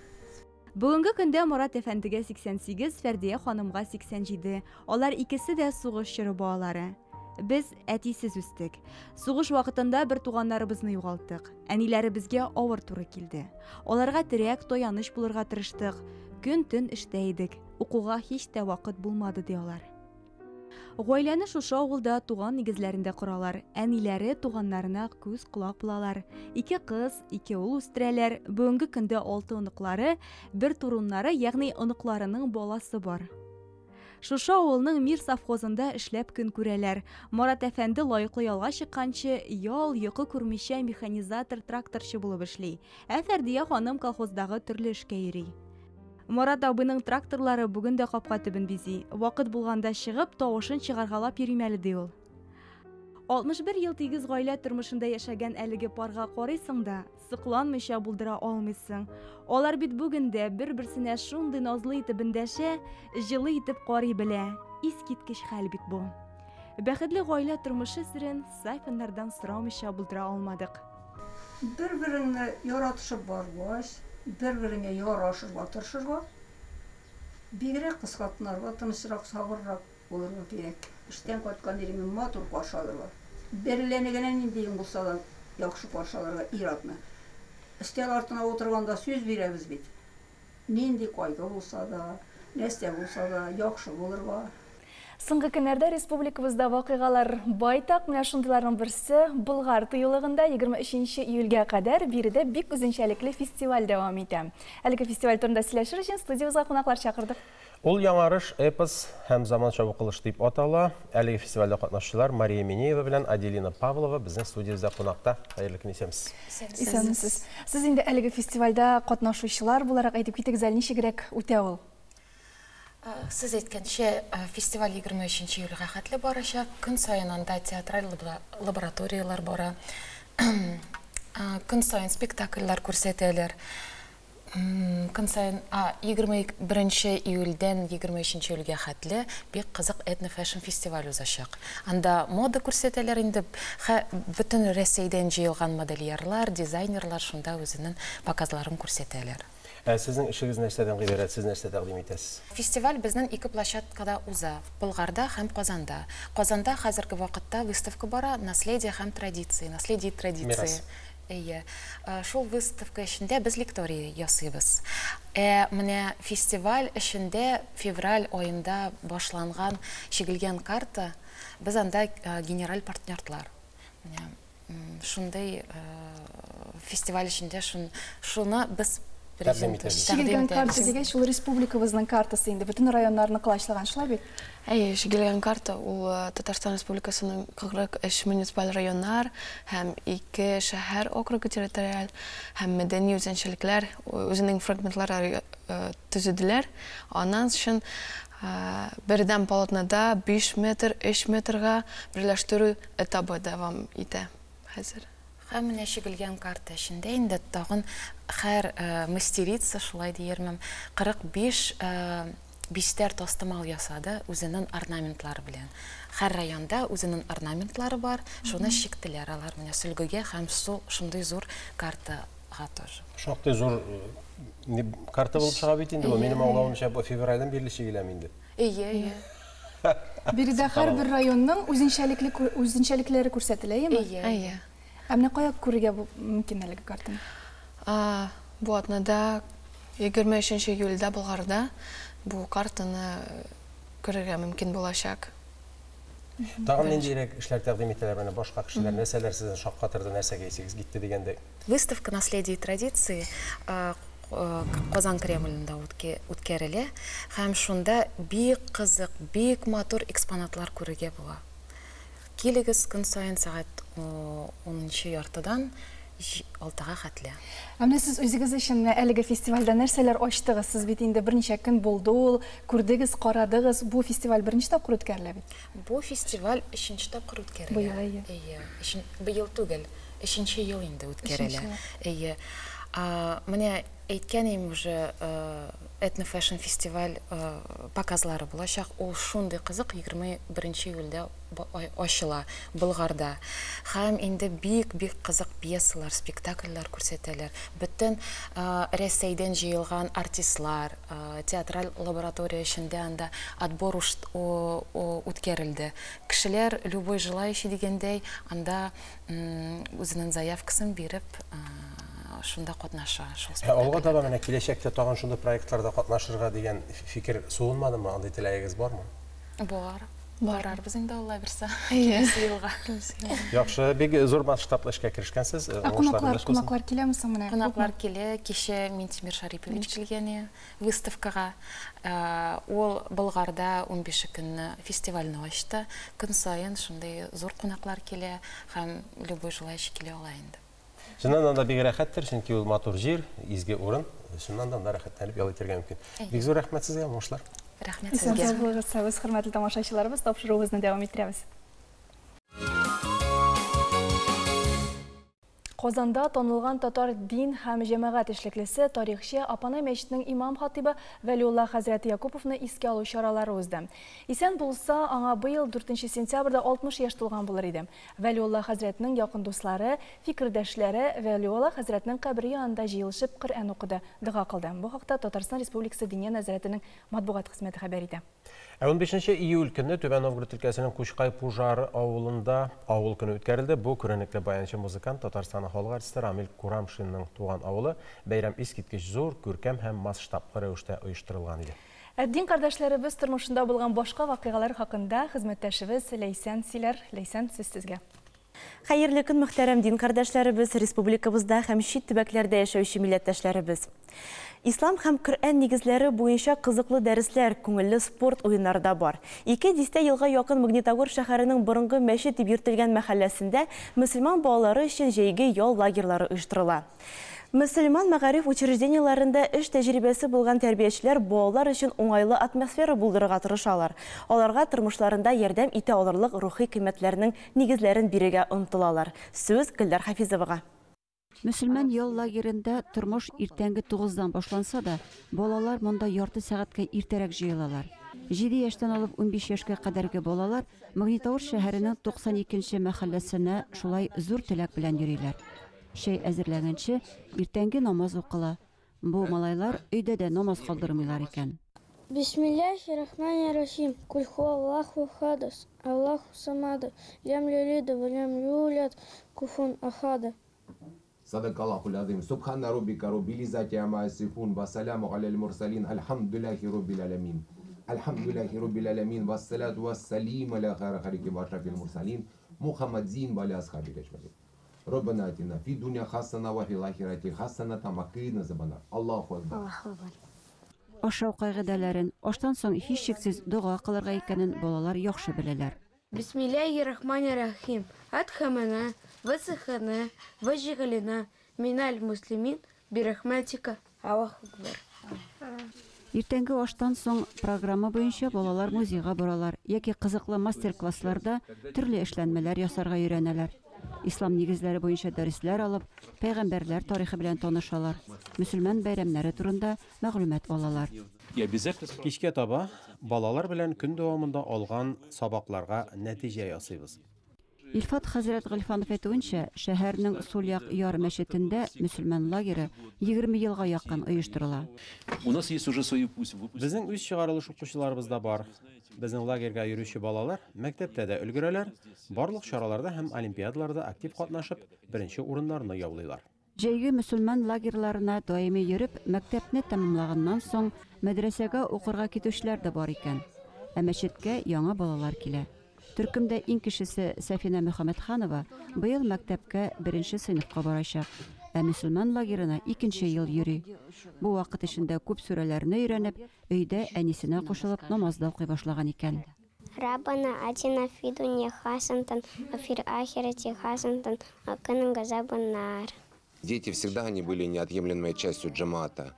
Бүгенге көндә Морат әфәндегә 88, Фәрдия ханымга 87. Алар икесе дә сугыш чоры балалары. Без әтисез үстек. Сугыш вакытында бер туганнарыбызны югалттык. Әниләребезгә авыр туры килде. Аларга терәк, таяныч булырга тырыштык. Көн-төн эштә идек. Укуга һич тә вакыт булмады, ди алар. Гаиләне шушы авылда туган нигезләрендә коралар. Әниләре туганнарына күз-колак булалар. Ике кыз, ике ул үстерәләр. Бүгенге көндә алты оныклары, бер туруннары, ягъни оныкларының баласы бар. Шушы авылның Мир совхозында эшләп көн күрәләр. Марат әфәнде лаеклы ялга чыкканчы, ял, йокы күрмичә механизатор-тракторчы булып эшли. Ә Фәрдия ханым колхоздагы төрле эшкә йөри. Марат абыйның тракторлары бүген дә капка төбен бизи. Вакыт булганда чыгып, тавышын чыгаргалап йөрим әле, ди ул. 61 ел тигез гаилә тормышында яшәгән әлеге парга карыйсың да, сокланмыйча булдыра алмыйсың. Алар бит бүген дә бер-берсенә шундый назлы итеп эндәшә, җылы итеп карый белә. Искиткеч хәл бит бу. Бәхетле гаилә тормышы серен Сафиннардан сорамыйча булдыра алмадык. Бер-береңне яратышып баргач, бер-береңә ярашырга тырышырга, бигрәк кыз хатыннарга тынычрак, сабыррак булырга кирәк. Эштән кайткан иреңне матур каршы алырга. Берләне генә ниндиең булса да яхшы каршы алырга ир-атны. Өстәл артына утырганда сүз бирәбез бит. Нинди кайгы булса да, нәрсә булса да, яхшы булырга. Соңгы көннәрдә республикабызда вакыйгалар байтак. Менә шундыйларның берсе Болгар тыюлыгында 23 июльгә кадәр биредә бик үзенчәлекле фестиваль дәвам итә. Әлеге фестиваль турында сөйләшер өчен студиябезгә кунаклар чакырдык. Ул Яңарыш, эпос һәм заманча укылыш дип атала. Әлеге фестивальдә катнашучылар Мария Минеева белән Аделина Павлова безнең студиябездә кунакта. Хәерле көн, исәнмесез. Исәнмесез. Сез инде әлеге фестивальдә катнашучылар буларак әйтеп китегез әле, ничегрәк үтә ул? Сез әйткәнчә, фестиваль 23 июльгә хәтле барачак. Көн саен анда театраль лабораторияләр бара. Көн саен спектакльләр күрсәтәләр. Көн саен, а, 21 июльдән 23 июльгә хәтле бик кызык этно-фэшн фестиваль узачак. Анда мода күрсәтәләр инде, хә, бөтен Рәсәйдән җыелган модельерлар, дизайнерлар шунда үзенең показларын күрсәтәләр. Ә сезнең эшегез нәрсәдән гыйбарәт, сез нәрсә тәкъдим итәсез? Фестиваль безнең ике площадкада уза, Болгарда һәм Казанда. Казанда хәзерге вакытта выставка бара, Наследие һәм традиции, Наследие и традиции. Мирас. Әйе. Шул выставка эчендә без лекторий ясыйбыз. Ә менә фестиваль эчендә февраль аенда башланган Чигелгән карта, без анда генераль партнертлар. Менә шундый фестиваль эчендә шуны без тәкъдим итәбез. Чигелгән карта дигәч, ул республикабызның картасы инде, бөтен районнарны колачлаган, шулай бит? Әйе, чигелгән карта ул Татарстан Республикасының 43 муниципаль районнар һәм ике шәһәр округы территориаль һәм мәдәни үзенчәлекләр үзенең фрагментлары төзеделәр. Аннан соң бердәм полотнода 5 метр 3 метрга берләштерү этабы дәвам итә хәзер. Һәм менә чигелгән карта эчендә инде тагын һәр мастерица, шулай диермен, 45 Бистәр тастымал ясады үзенең орнаментлары белән. Һәр районда үзенең орнаментлары бар, шуны чиктеләр алар менә сөлгегә һәм шундый зур картага тоже. Шактый зур карта булып чыга бит инде бу. Минем аңлавымча, бу февральдән бирле чигеләме инде? Әйе, әйе. Биредә һәрбер районның үзенчәлекле үзенчәлекләре күрсәтелә, әйеме? Әйе. Әйе. Ә менә кая күрергә мөмкин әлеге картаны? Бу атнада 23 июльдә Болгарда бу картаны күрергә мөмкин булачак. Тагын ниндирәк эшләр тәкъдим итәләр менә башка кешеләр? Нәрсәләр сезне шаккатырды, нәрсәгә исегез китте дигәндәй? Выставка «Наследие и традиции» Казан Кремлендә үткәрелә һәм шунда бик кызык, бик матур экспонатлар күрергә була. Килегез көн саен сәгать унынчы яртыдан алтыга хәтле. Ә менә сез үзегез өчен менә әлеге фестивальдә нәрсәләр ачтыгыз? Сез бит инде берничә көн булды ул, күрдегез, карадыгыз. Бу фестиваль беренче тапкыр үткәрелә бит? Бу фестиваль өченче тапкыр үткәрелә. Быел, әйе. Әйе. Быел түгел, өченче ел инде үткәрелә. Әйе. Менә әйткән идем уже, этнофэшн фестиваль показлары булачак. Ул шундый кызык, 21 июльдә ачыла Болгарда. Һәм инде бик-бик кызык пьесалар, спектакльләр күрсәтәләр. Бөтен Рәсәйдән җыелган артистлар, театраль лаборатория эчендә анда отбор үткәрелде. Кешеләр, любой желающий дигәндәй, анда үзенең заявкасын биреп, шунда катнаша. Шул Ә алга таба менә киләчәктә тагын шундый проектларда катнашырга дигән фикер суынмадымы? Андый теләгегез бармы? Бар. Барарбыз инде, Алла бирсә. Әйе. Киләсе елга. Яхшы, бик зур масштаблы эшкә керешкәнсез. Ә кунаклар, кунаклар киләме соң менә? Кунаклар килә. Кичә Минтимер Шарипович килгән выставкага. Ул Болгарда 15 көнне фестивальне ачты. Көн саен шундый зур кунаклар килә һәм любой желающий килә ала инде. Чыннан да бик рәхәттер, чөнки ул матур җир, изге урын. Чыннан да анда рәхәтләнеп ял итәргә мөмкин. Бик зур рәхмәт сезгә, уңышлар. Рәхмәт Исән сезгә. сау булыгыз, хөрмәтле тамашачыларыбыз, тапшыруыбызны дәвам иттерәбез. Казанда танылган татар дин һәм җәмәгать эшлеклесе, тарихчы Апанай мәчетенең имам хатибы Вәлиулла хәзрәт Якуповны искә алу чаралары узды. Исән булса, аңа быел 4 сентябрьдә 60 яшь тулган булыр иде. Вәлиулла хәзрәтнең якын дуслары, фикердәшләре Вәлиулла хәзрәтнең кабере янында җыелышып Коръән укыды, дога кылды. Бу хакта Татарстан Республикасы Диния нәзарәтенең матбугат хезмәте хәбәр итә. Ә 15 июль көнне Түбән Новгород өлкәсенең Кучкай Пужары авылында авыл көне үткәрелде. Бу күренекле баянчы музыкант, Татарстанның халык артисты Рамил Курамшинның туган авылы. Бәйрәм искиткеч зур, күркәм һәм масштаблы рәвештә оештырылган иде. Ә дин кардәшләребез тормышында булган башка вакыйгалар хакында хезмәттәшебез Ләйсән сөйләр. Ләйсән, сүз сезгә. Хәерле көн, мөхтәрәм дин кардәшләребез, республикабызда һәм чит төбәкләрдә яшәүче милләттәшләребез. Ислам һәм Коръән нигезләре буенча кызыклы дәресләр, күңелле спорт уеннары да бар. 2 дистә елга якын Магнитогор шәһәренең борынгы мәчет дип йөртелгән мәхәлләсендә мөселман балалары өчен җәйге ял лагерьлары оештырыла. Мөселман мәгариф учреждениеләрендә эш тәҗрибәсе булган тәрбиячеләр балалар өчен уңайлы атмосфера булдырырга тырышалар. Аларга тормышларында ярдәм итә алырлык рухи кыйммәтләрнең нигезләрен бирергә омтылалар. Сүз Гөлдар Хафизовага. Мөселман ял лагерында тормыш иртәнге 9-дан башланса да, балалар монда ярты сәгатькә иртәрәк җыелалар. 7 яшьтән алып 15 яшькә кадәрге балалар Магнитогор шәһәренең 92нче мәхәлләсенә шулай зур теләк белән йөриләр. Чәй әзерләгәнче иртәнге намаз укыла. Бу малайлар өйдә дә намаз калдырмыйлар икән. Бисмиллахи-рахмани-рахим. Куль хуаллаху ахад, Аллаху самад, лям ялид ва лям юлад, куфун ахад. Садакаллаху лазим. Субхана раббика раббил иззати амма ясифун ва саламу алал мурсалин. Альхамдулиллахи раббил аламин. Альхамдулиллахи раббил аламин. Вассалату вассалиму аля хайри халики ва ашрафил мурсалин. Мухаммадин ва аля асхаби ажмаин. Раббана атина фид дуня хасана ва фил ахирати хасана ва кина азабаннар. Аллаху акбар. Аллаху акбар. Ашау кагыйдәләрен, аштан соң һичшиксез дога кылырга икәнен балалар яхшы беләләр. Бисмиллахи-рахмани-рахим. Адхамана, васахана, ваҗигалина, миналь муслимин, бирахматика, Аллаху акбар. Иртәнге аштан соң программа буенча балалар музейга баралар яки кызыклы мастер-классларда төрле эшләнмәләр ясарга өйрәнәләр. Ислам нигезләре буенча дәресләр алып, пәйгамбәрләр тарихы белән танышалар, мөселман бәйрәмнәре турында мәгълүмат алалар. И обязательно Кичкә таба балалар белән көн дәвамында алган сабакларга нәтиҗә ясыйбыз. Илфат хәзрәт Гыйльфанов әйтүенчә, шәһәрнең Сулъяк яр мәчетендә мөселман лагере 20 елга якын оештырыла. У нас есть уже свои пусть Безнең үз чыгарылыш укучыларыбыз да бар. Безнең лагерьга йөрүче балалар мәктәптә дә өлгерәләр, барлык чараларда һәм олимпиадаларда актив катнашып, беренче урыннарны яулыйлар. Җәйге мөселман лагерьларына даими йөреп, мәктәпне тәмамлаганнан соң мәдрәсәгә укырга китүчеләр дә бар икән. Ә мәчеткә яңа балалар килә. Төркемдә иң кечесе Сәфинә Мөхәммәтханова быел мәктәпкә беренче сыйныфка барачак, ә мөселман лагерына икенче ел йөри. Бу вакыт эчендә күп сүрәләрне өйрәнеп, өйдә әнисенә кушылып намаз да укый башлаган икән. Раббана атина фид дунья хасанатан, ва фил ахирати хасанатан, ва кина газабан-нар. Дети всегда они были неотъемлемой частью джамаата.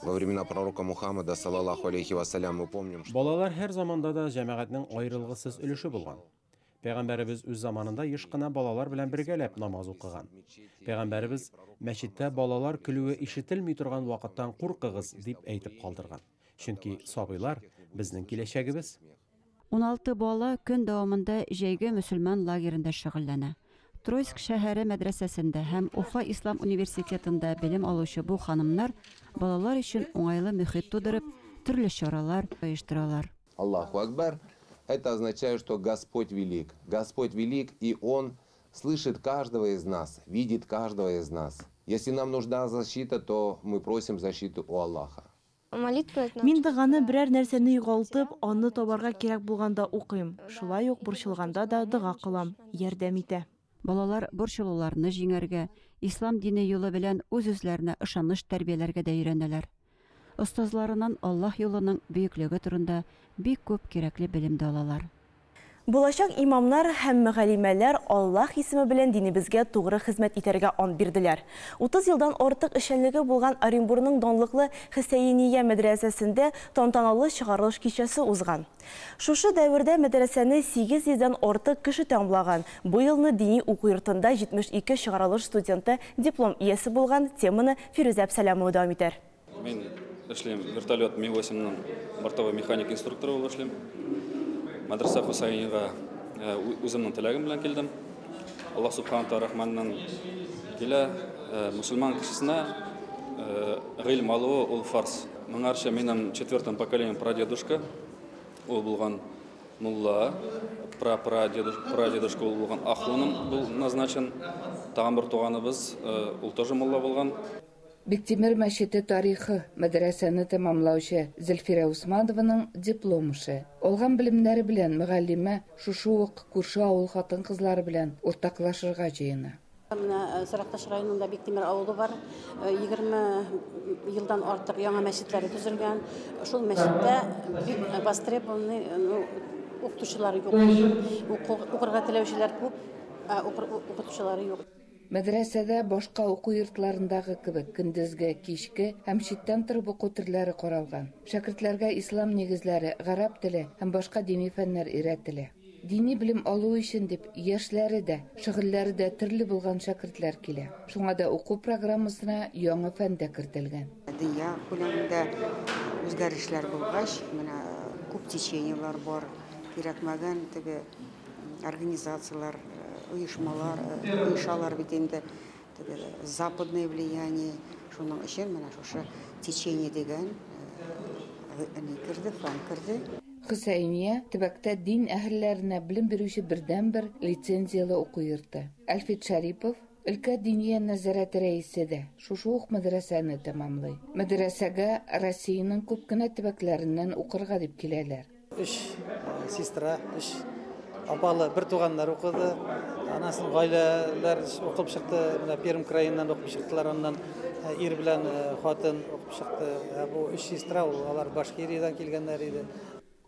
Во времена пророка Мухаммада, саллаллаху алейхи вассалям, мы помним, что Балалар һәр заманда да җәмәгатьнең аерылгысыз өлеше булган. Пәйгамбәребез үз заманында еш кына балалар белән бергәләп намаз укыган. Пәйгамбәребез мәчеттә балалар көлүе ишетелми торган вакыттан куркыгыз дип әйтеп калдырган. Чөнки сабыйлар безнең киләчәгебез. 16 бала көн дәвамында җәйге мөселман лагерында шөгыльләнә. Троицк шәһәре мәдрәсәсендә һәм Уфа ислам университетында белем алучы бу ханымнар балалар өчен уңайлы мөхит тудырып, төрле чаралар оештыралар. Аллаху Акбар, это означает, что Господь велик. Господь велик, и Он слышит каждого из нас, видит каждого из нас. Если нам нужна защита, то мы просим защиту у Аллаха. Мин доганы берәр нәрсәне югалтып, аны табарга кирәк булганда укыйм. Шулай ук борчылганда да дога кылам, ярдәм итә. Балалар борчылуларны җиңәргә, ислам дине юлы белән үз-үзләренә ышаныч тәрбияләргә дә өйрәнәләр. Остазларыннан Аллаһ юлының бөеклеге турында бик күп кирәкле белем дә алалар. Булачак имамнар һәм мөгаллимәләр Аллаһ исеме белән динебезгә тугры хезмәт итәргә ант бирделәр. 30 елдан артык эшчәнлеге булган Оренбурның данлыклы Хөсәения мәдрәсәсендә тантаналы чыгарылыш кичәсе узган. Шушы дәвердә мәдрәсәне 800 дән артык кеше тәмамлаган. Бу елны дини уку йортында 72 чыгарылыш студенты диплом иясе булган. Теманы Фирүзә Әпсәләмова дәвам итәр. Мин эшлим вертолет Ми-8-ның бортовой механик инструкторы булып эшлим. Мәдрәсә Хөсәениягә үземнең теләгем белән килдем. Аллаһ Субхану тәгалә рәхмәтеннән килә. Мөселман кешесенә гыйлем алуы ул фарз. Моңарчы минем четвертым поколением прадедушка, ул булган мулла, пра-прадедушка, прадедушка ул булган ахуным был назначен. Тагын бер туганыбыз, ул тоже мулла булган. Биктимер мәчете тарихы мәдрәсәне тәмамлаучы Зөлфирә Усманованың диплом эше. Алган белемнәре белән мөгаллимә шушы ук күрше авыл хатын-кызлары белән уртаклашырга җыена. Менә Саракташ районында Биктимер авылы бар. 20 елдан артык яңа мәчетләре төзелгән. Шул мәчеттә бик востребованный, ну, укытучылар юк. Укырга теләүчеләр күп, ә укытучылары юк. Мәдрәсәдә башка уку йортларындагы кебек көндезге, кичке һәм читтән торып уку төрләре каралган. Шәкертләргә ислам нигезләре, гарәп теле һәм башка дини фәннәр өйрәтелә. Дини белем алу өчен дип яшьләре дә, шөгыльләре дә төрле булган шәкертләр килә. Шуңа да уку программасына яңа фән дә кертелгән. Дөнья күләмендә үзгәрешләр булгач, менә күп течениелар бар, кирәкмәгән теге организацияләр, оешмалар, оешалар бит инде, теге западное влияние, шуның өчен менә шушы течение дигән ни керде, фән керде. Хөсәения төбәктә дин әһелләренә белем бирүче бердәнбер лицензияле уку йорты. Әлфит Шәрипов өлкә диния нәзарәте рәисе дә шушы ук мәдрәсәне тәмамлый. Мәдрәсәгә Россиянең күп кенә төбәкләреннән укырга дип киләләр. Өч сестра, өч апалы бер туганнар укыды. Аннан соң гаиләләр укып чыкты. Менә Пермь краеннан укып чыктылар, аннан ир белән хатын укып чыкты. Бу өч сестра, ул алар Башкириядән килгәннәр иде.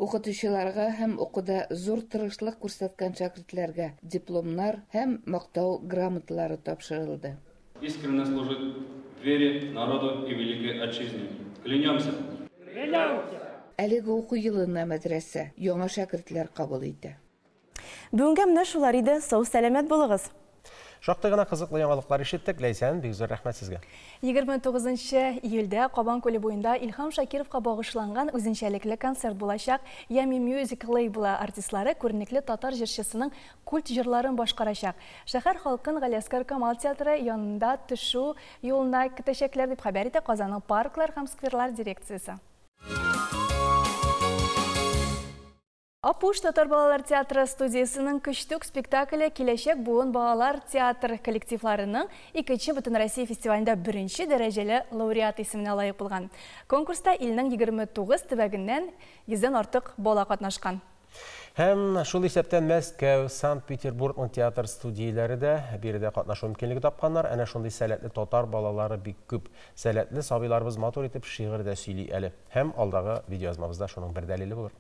Укытучыларга һәм укуда зур тырышлык күрсәткән шәкертләргә дипломнар һәм мактау грамоталары тапшырылды. Искренне служить вере, народу и великой отчизне. Клянемся. Клянемся. Әлеге уку елына мәдрәсә яңа шәкертләр кабул итә. Бүгенгә менә шулар иде. Сау сәламәт булыгыз. Шактый гына кызыклы яңалыклар ишеттек. Ләйсән, бик зур рәхмәт сезгә. 29 июльдә Кабан күле буенда Илһам Шакировка багышланган үзенчәлекле концерт булачак. Yummy Music лейблы артистлары күренекле татар җырчысының культ җырларын башкарачак. Шәһәр халкын Галиәсгар Камал театры янында төшү юлына көтәчәкләр, дип хәбәр итә Казанның парклар һәм скверлар дирекциясе. Апуш татар балалар театры студиясенең Көчтүк спектакле Киләчәк буын балалар театр коллективларының икенче Бөтенроссия фестивалендә беренче дәрәҗәле лауреат исеменә лаек булган. Конкурста илнең 29 төбәгеннән 100дән артык бала катнашкан. Һәм шул исәптән Мәскәү, Санкт-Петербургның театр студияләре дә биредә катнашу мөмкинлеге тапканнар. Әнә шундый сәләтле татар балалары бик күп. Сәләтле сабыйларыбыз матур итеп шигырь дә сөйли әле. Һәм алдагы видеоязмабызда шуның бер дәлиле булыр.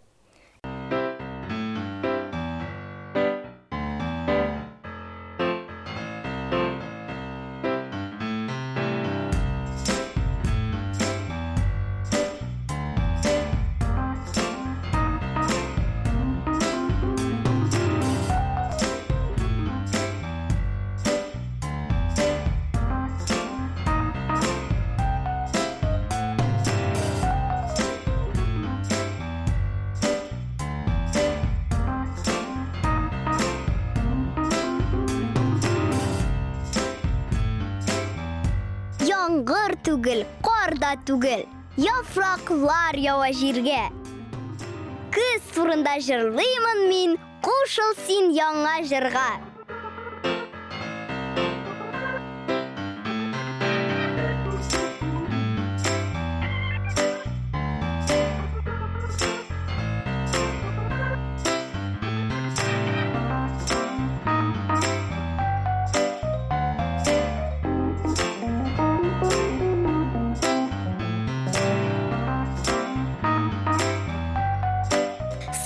Яңгыр түгел, кар да түгел, яфраклар ява җиргә. Көз турында җырлыймын мин, кушыл син яңа җырга.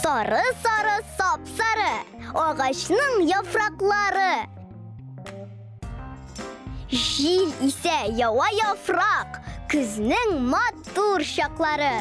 Сары-сары, сап-сары, агачның яфраклары. Җил исә ява яфрак, көзнең матур чаклары.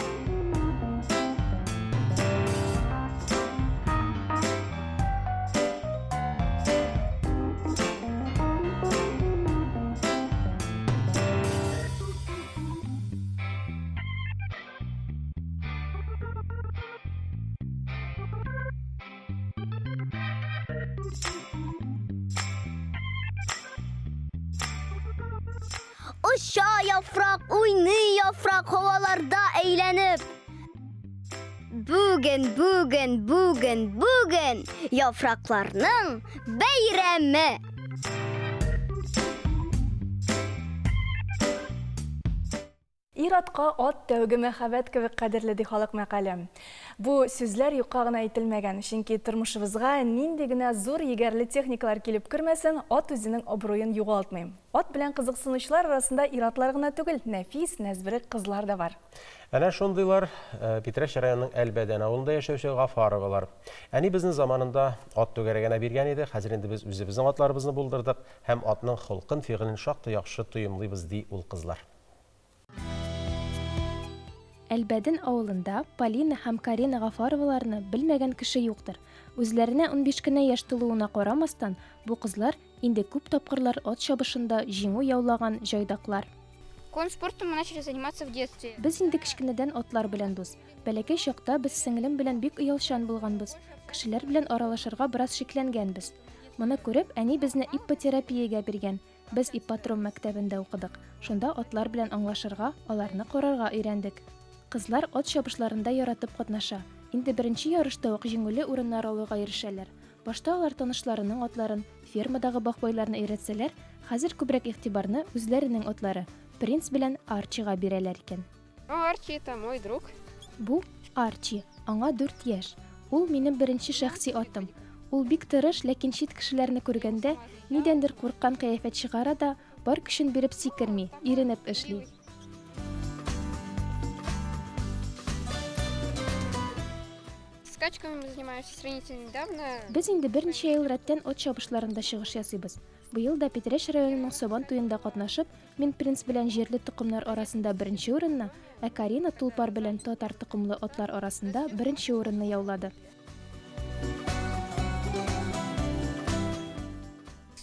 Оча яфрак, уйный яфрак, һаваларда әйләнеп. Бүген, бүген, бүген, бүген яфракларның бәйрәме. Ир-атка ат тәүге мәхәббәт кебек кадерле, ди халык мәкале. Бу сүзләр юкка гына әйтелмәгән, чөнки тормышыбызга нинди генә зур егәрле техникалар килеп кермәсен, ат үзенең абруен югалтмый. Ат белән кызыксынучылар арасында ир-атлар гына түгел, нәфис, нәзберек кызлар да бар. Әнә шундыйлар Питрәч районының Әлбәдән авылында яшәүче Гафаровалар. Әни безне заманында ат түгәрәгенә биргән иде, хәзер инде без үзебезнең атларыбызны булдырдык һәм атның холкын, фигылен шактый яхшы тоемлыйбыз, ди ул кызлар. Әлбәден авылында Полина һәм Карина Гафароваларны белмәгән кеше юктыр. Үзләренә 15 кенә яшь тулуына карамастан, бу кызлар инде күп тапкырлар ат чабышында җиңү яулаган җайдаклар. Конь спортом мы начали заниматься в детстве. Без инде кечкенәдән атлар белән дус. Бәләкәй чакта без сеңлем белән бик оялчан булганбыз. Кешеләр белән аралашырга бераз шикләнгәнбез. Моны күреп, әни безне иппотерапиягә биргән. Без ипподром мәктәбендә укыдык. Шунда атлар белән аңлашырга, аларны карарга өйрәндек. Кызлар ат чабышларында яратып катнаша. Инде беренче ярышта ук җиңүле урыннар алуга ирешәләр. Башта алар танышларының атларын, фермадагы бахбайларны өйрәтсәләр, хәзер күбрәк игътибарны үзләренең атлары, Принц белән Арчига бирәләр икән. Арчи это мой друг. Бу Арчи, аңа 4 яшь. Ул минем беренче шәхси атым. Ул бик тырыш, ләкин чит кешеләрне күргәндә, нидәндер курыккан кыяфәт чыгара да, бар көчен биреп сикерми, иренеп эшли. Скачками мы занимаемся сравнительно недавно. Без инде берничә ел рәттән ат чабышларында чыгыш ясыйбыз. Быел да Питрәч районының Сабан туенда катнашып, мин Принц белән җирле токымнар арасында беренче урынны, ә Карина Тулпар белән татар токымлы атлар арасында беренче урынны яулады.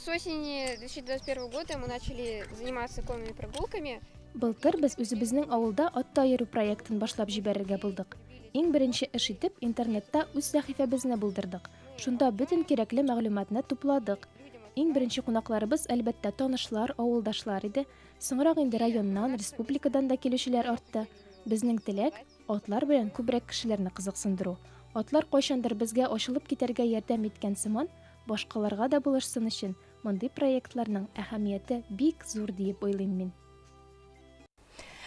С осени 2021 года мы начали заниматься конными прогулками. Былтыр без үзебезнең авылда атта йөрү проектын башлап җибәрергә булдык. Иң беренче эш итеп интернетта үз сәхифәбезне булдырдык. Шунда бөтен кирәкле мәгълүматны тупладык. Иң беренче кунакларыбыз, әлбәттә, танышлар, авылдашлар иде. Соңрак инде районнан, республикадан да килүчеләр артты. Безнең теләк, атлар белән күбрәк кешеләрне кызыксындыру. Атлар кайчандыр безгә ачылып китәргә ярдәм иткән сыман, башкаларга да булышсын өчен мондый проектларның әһәмияте бик зур диеп уйлыйм мин.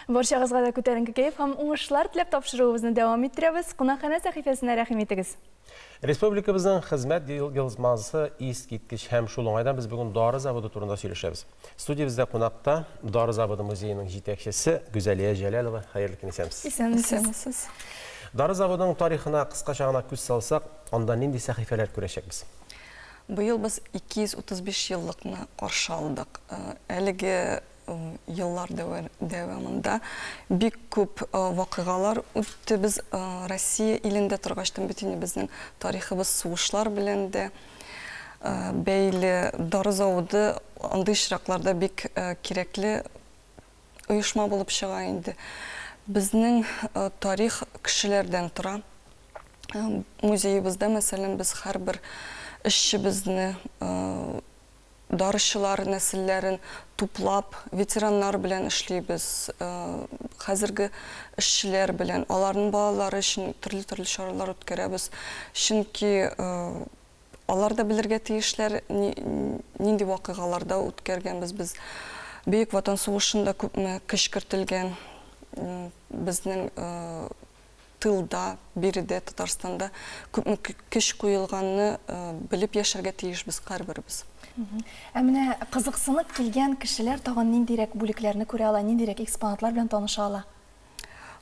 Барчагызга да күтәренке кәеф һәм уңышлар теләп тапшыруыбызны дәвам иттерәбез. Кунакханә сәхифәсенә рәхим итегез. Республикабызның хезмәт елъязмасы искиткеч һәм шул уңайдан без бүген дары заводы турында сөйләшәбез. Студиябездә кунакта дары заводы музееның җитәкчесе Гүзәлия Җәләлова. Хәерле көн, исәнмесез. Исәнмесез. Дары заводының тарихына кыскача гына күз салсак, анда нинди сәхифәләр күрәчәкбез? Быел без 235 еллыкны каршы алдык. Әлеге еллар дәвамында бик күп вакыйгалар үтте. Без Россия илендә торгачтан бит инде безнең тарихыбыз сугышлар белән дә бәйле. Дары заводы андый очракларда бик кирәкле оешма булып чыга инде. Безнең тарих кешеләрдән тора. Музеебызда, мәсәлән, без һәрбер эшчебезне, дарычылар нәселләрен туплап, ветераннар белән эшлибез, хәзерге эшчеләр белән, аларның балалары өчен төрле-төрле чаралар үткәрәбез. Чөнки алар да белергә тиешләр, нинди вакыйгаларда үткәргәнбез без. Бөек Ватан сугышында күпме көч кертелгән, безнең тылда, биредә, Татарстанда күпме көч куелганны белеп яшәргә тиешбез һәрберебез. Ә менә кызыксынып килгән кешеләр тагын ниндирәк бүлекләрне күрә ала, ниндирәк экспонатлар белән таныша ала?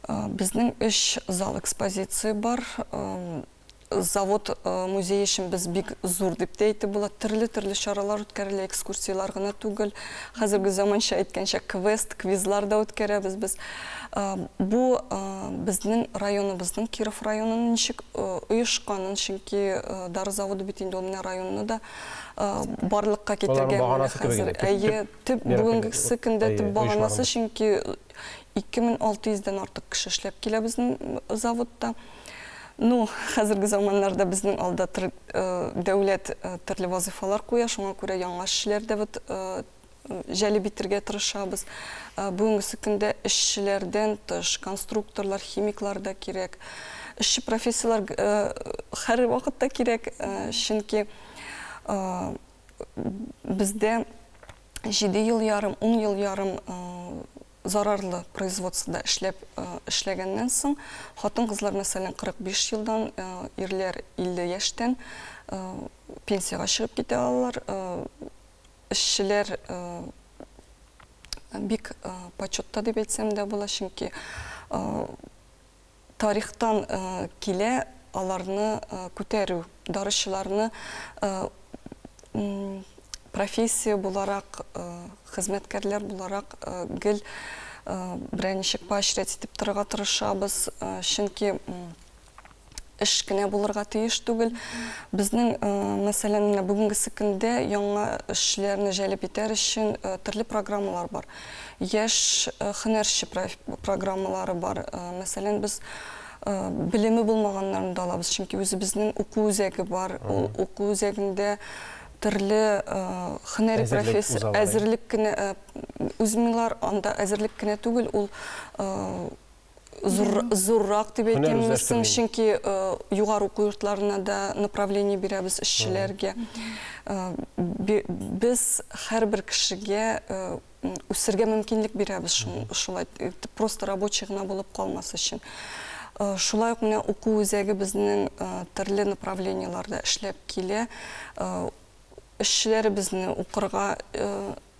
Безнең өч зал экспозиция бар. Завод музее өчен без бик зур дип тә әйтеп була. Төрле-төрле чаралар үткәрелә, экскурсияләр гына түгел. Хәзерге заманча әйткәнчә, квест, квизлар да үткәрәбез без. Бу безнең районыбызның, Киров районының ничек оешканын, чөнки дары заводы бит инде ул менә районны да барлыкка китергән. Хәзер, әйе, төп бүгенгесе көндә төп баганасы, чөнки 2600 дән артык кеше эшләп килә безнең заводта. Ну, хәзерге заманнарда безнең алда дәүләт төрле вазифалар куя, шуңа күрә яңа эшчеләр дә вот җәлеп итәргә тырышабыз. Бүгенге көндә эшчеләрдән тыш конструкторлар, химиклар да кирәк. Эшче профессияләр һәр вакытта кирәк, чөнки бездә 7 ел ярым, 10 ел ярым зарарлы производствода эшләп эшләгәннән соң, хатын-кызлар, мәсәлән, 45 елдан, ирләр 50 яшьтән пенсиягә чыгып китә алалар. Эшчеләр бик почетта дип әйтсәм дә була, чөнки тарихтан килә аларны күтәрү, дарычыларны профессия буларак, хезмәткәрләр буларак гел берәр ничек поощрять итеп торырга тырышабыз, чөнки эш кенә булырга тиеш түгел. Безнең, мәсәлән, менә бүгенгесе көндә яңа эшчеләрне җәлеп итәр өчен төрле программалар бар. Яшь һөнәрче программалары бар. Мәсәлән, без белеме булмаганнарны да алабыз, чөнки үзебезнең уку үзәге бар. Ул уку үзәгендә төрле һөнәри профессия әзерлек кенә, үзмилар анда әзерлек кенә түгел, ул зуррак дип әйтәмме соң, чөнки югары уку йортларына да направление бирәбез эшчеләргә. Без һәрбер кешегә үсергә мөмкинлек бирәбез, шулай просто рабочий гына булып калмас өчен. Шулай ук менә уку үзәге безнең төрле направлениеләрдә эшләп килә. Эшчеләребезне укырга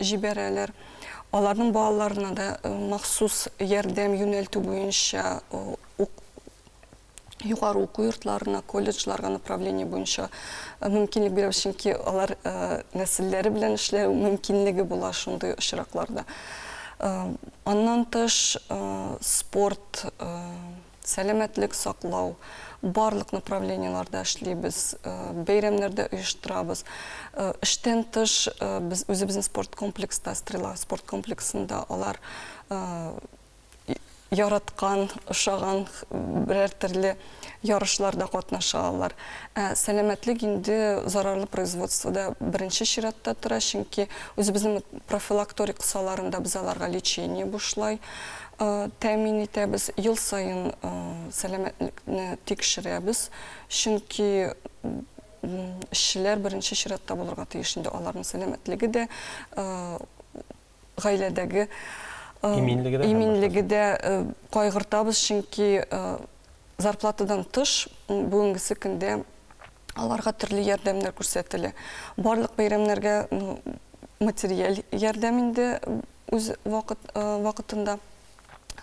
җибәрәләр. Аларның балаларына да махсус ярдәм юнәлтү буенча югары уку йортларына, колледжларга направление буенча мөмкинлек бирәбез, чөнки алар нәселләре белән эшләү мөмкинлеге була шундый очракларда. Аннан тыш спорт, Сәламәтлек саклау, барлык направлениеләрдә эшлибез, бәйрәмнәр дә оештырабыз. Эштән тыш без үзебезнең спорт комплекста, Стрела спорт комплексында алар яраткан, ошаган берәр төрле ярышларда катнаша алалар. Ә сәламәтлек инде зарарлы производствода беренче чиратта тора, чөнки үзебезнең профилакторий кысаларында без аларга лечение бушлай тәэмин итәбез. Ел саен сәламәтлекне тикшерәбез, чөнки эшчеләр беренче чиратта булырга тиеш инде, аларның сәламәтлеге дә, гаиләдәге иминлеге дә кайгыртабыз, чөнки зарплатадан тыш бүгенгесе көндә аларга төрле ярдәмнәр күрсәтелә. Барлык бәйрәмнәргә материаль ярдәм инде үз вакытында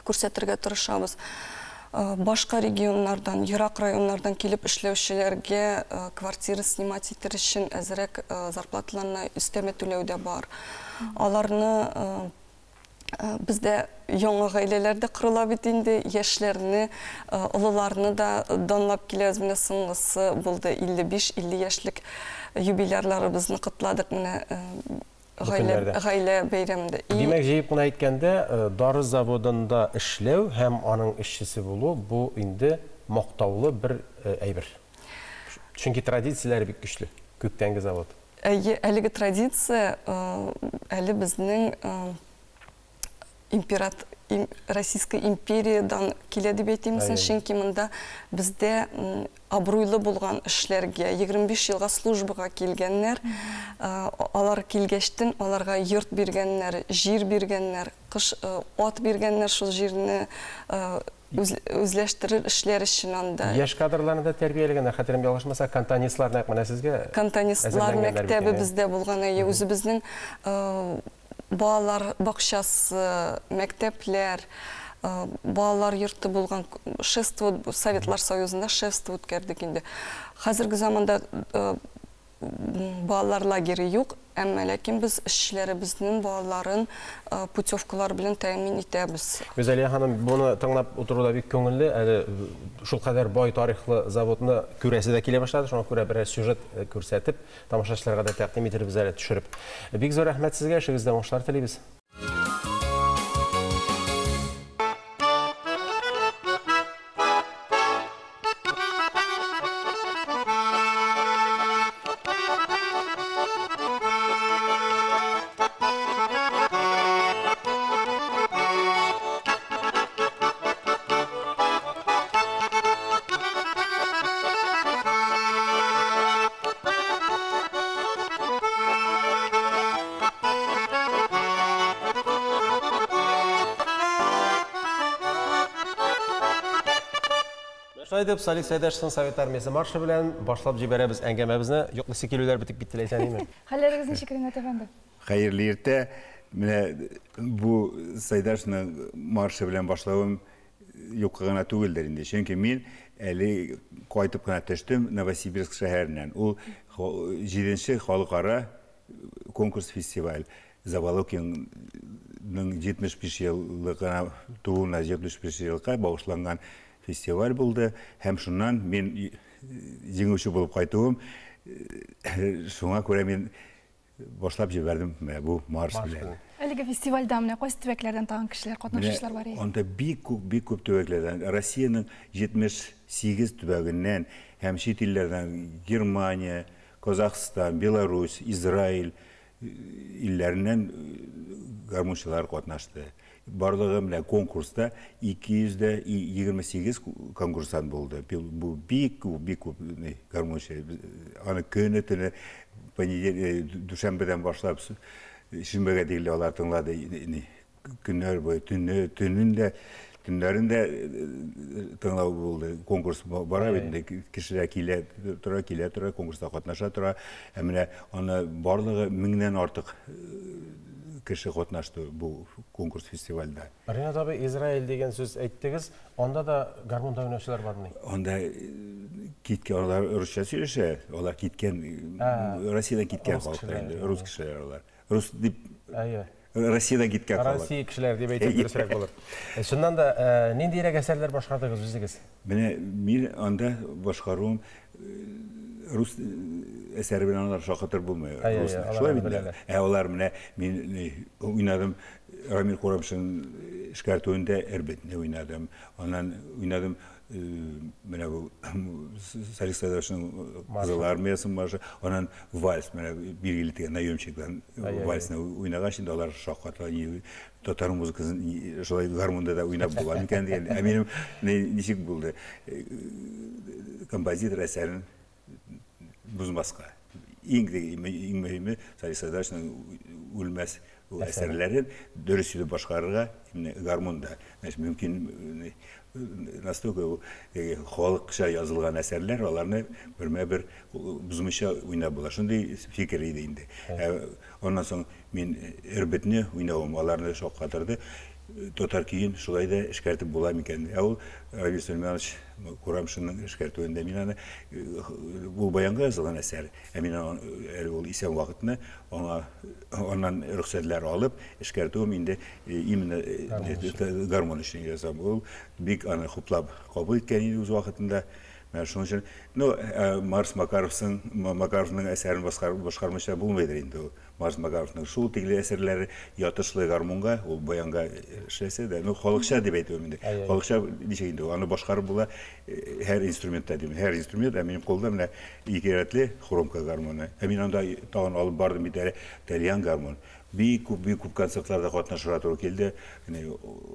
күрсәтергә тырышабыз. Башка регионнардан, ерак районнардан килеп эшләүчеләргә квартира снимать итер өчен әзрәк зарплаталарына өстәмә түләү дә бар. Аларны бездә яңа гаиләләр дә корыла бит инде, яшьләрне, олыларны да данлап киләбез. Менә соңгысы булды 55-50 яшьлек юбилярларыбызны котладык менә гаилә бәйрәмендә. Димәк, җыеп кына әйткәндә, дары заводында эшләү һәм аның эшчесе булу бу инде мактаулы бер әйбер. Чөнки традицияләре бик көчле, күптәнге завод. Әйе, әлеге традиция әле безнең Российская империядан килә дип әйтимсең, чөнки монда бездә абруйлы булган эшләргә 25 елга службага килгәннәр, алар килгәчтен аларга йорт биргәннәр, җир биргәннәр, кыш ат биргәннәр, шул җирне үзләштерер эшләр өчен анда. Яшь кадрларны да тәрбияләгәннәр, хәтерем ялгышмаса, кантонистлар нәкъ менә сезгә. Кантонистлар мәктәбе бездә булган, әйе, үзебезнең балалар бакчасы, мәктәпләр, балалар йорты булган, шефство, Советлар Союзында шефство үткәрдек инде. Хәзерге заманда балалар лагере юк, әмма ләкин без эшчеләребезнең балаларын путевкалар белән тәэмин итәбез. Гүзәлия ханым, буны тыңлап утыру да бик күңелле. Әле шулкадәр бай тарихлы заводны күрәсе дә килә башлады. Шуңа күрә берәр сюжет күрсәтеп, тамашачыларга да тәкъдим итербез әле төшереп. Бик зур рәхмәт сезгә, эшегездә уңышлар телибез. Шулай итеп, Салих Сәйдәшевның Совет армиясе маршы белән башлап җибәрәбез әңгәмәбезне. Йоклыйсы килүләр бетеп китте, Ләйсән, әйме? Хәлләрегез ничек, Ринат әфәнде? Хәерле иртә. Менә бу Сәйдәшевның маршы белән башлавым юкка гына түгелдер инде. Чөнки мин әле кайтып кына төштем Новосибирск шәһәреннән. Ул 7-нче халыкара конкурс фестиваль. Заволокинның 75 еллыгына тууына 75 елга багышланган фестиваль булды, һәм шуннан мин җиңүче булып кайтуым, шуңа күрә мин башлап җибәрдем бу марш белән. Әлеге фестивальдә менә кайсы төбәкләрдән тагын кешеләр катнашучылар бар иде? Анда бик күп, бик күп төбәкләрдән, Россиянең 78 төбәгеннән һәм чит илләрдән Германия, Казахстан, Беларусь, Израиль илләреннән гармунчылар катнашты. Барлыгы менә конкурста 228 конкурсант булды. Бу бик күп, бик күп гармунчы. Аны көне төне дүшәмбедән башлап шимбәгә тикле алар тыңлады. Көннәр буе, төнен дә, төннәрен дә тыңлау булды. Конкурс бара бит инде, кешеләр килә тора, килә тора, конкурста катнаша тора. Ә менә аны барлыгы 1000-нән артык кеше катнашты бу конкурс фестивальдә. Ринат абый, Израиль дигән сүз әйттегез, анда да гармунда уйнаучылар бармыни? Анда киткән, алар русча сөйләшә, алар киткән, Россиядән киткән халыклар инде, рус кешеләре алар. Рус дип Россиядән киткән халык. Россия кешеләре дип әйтеп дөресрәк булыр. Чыннан да, ниндирәк әсәрләр башкардыгыз үзегез? Менә мин анда башкаруым рус әсәре белән алар шаккатырып булмый. Шулай бит. Ә алар менә мин уйнадым Рамил Курамшин эшкәртүендә Эрбетне уйнадым. Аннан уйнадым менә бу Салих Сәйдәшевнең Кызыл армиясын маршы, аннан вальс, менә билгеле теге наемщиклар вальсны уйнагач инде алар шаккатыла, татар музыкасын шулай гармунда да уйнап була микән дигән. Ә минем ничек булды? Композитор әсәрен бозмаска. Иң мөһиме Салих Сәйдәшевнең үлмәс әсәрләрен дөрес итеп башкарырга гармунда. Мөмкин настолько халыкча язылган әсәрләр, аларны бермә-бер бозмыйча уйнап була. Шундый фикер иде инде. Аннан соң мин Эрбетне уйнавым аларны шаккатырды. Татар көен шулай да эшкәртеп була микән? Ә ул Равил Сөләйманович Курамшинның эшкәртүендә мин аны ул баянга язылган әсәр. Ә мин әле ул исән вакытны аңа аннан рөхсәтләр алып эшкәртүем инде именно гармон өчен язам. Ул бик аны хуплап кабул иткән иде үз вакытында. Менә шуның өчен, ну, Марс Макаровның әсәрен башкармыйча булмыйдыр инде ул. Марс Макаровның шул тикле әсәрләре ятышлы гармунга, ул баянга эшләсә дә, ну, халыкча дип әйтүем инде. Халыкча ничек инде, аны башкарып була һәр инструментта дим. Һәр инструмент, ә минем кулда менә ике рәтле хромка гармоны. Ә мин анда тагын алып бардым бит әле итальян гармон. Бик күп концертларда катнашырга туры килде.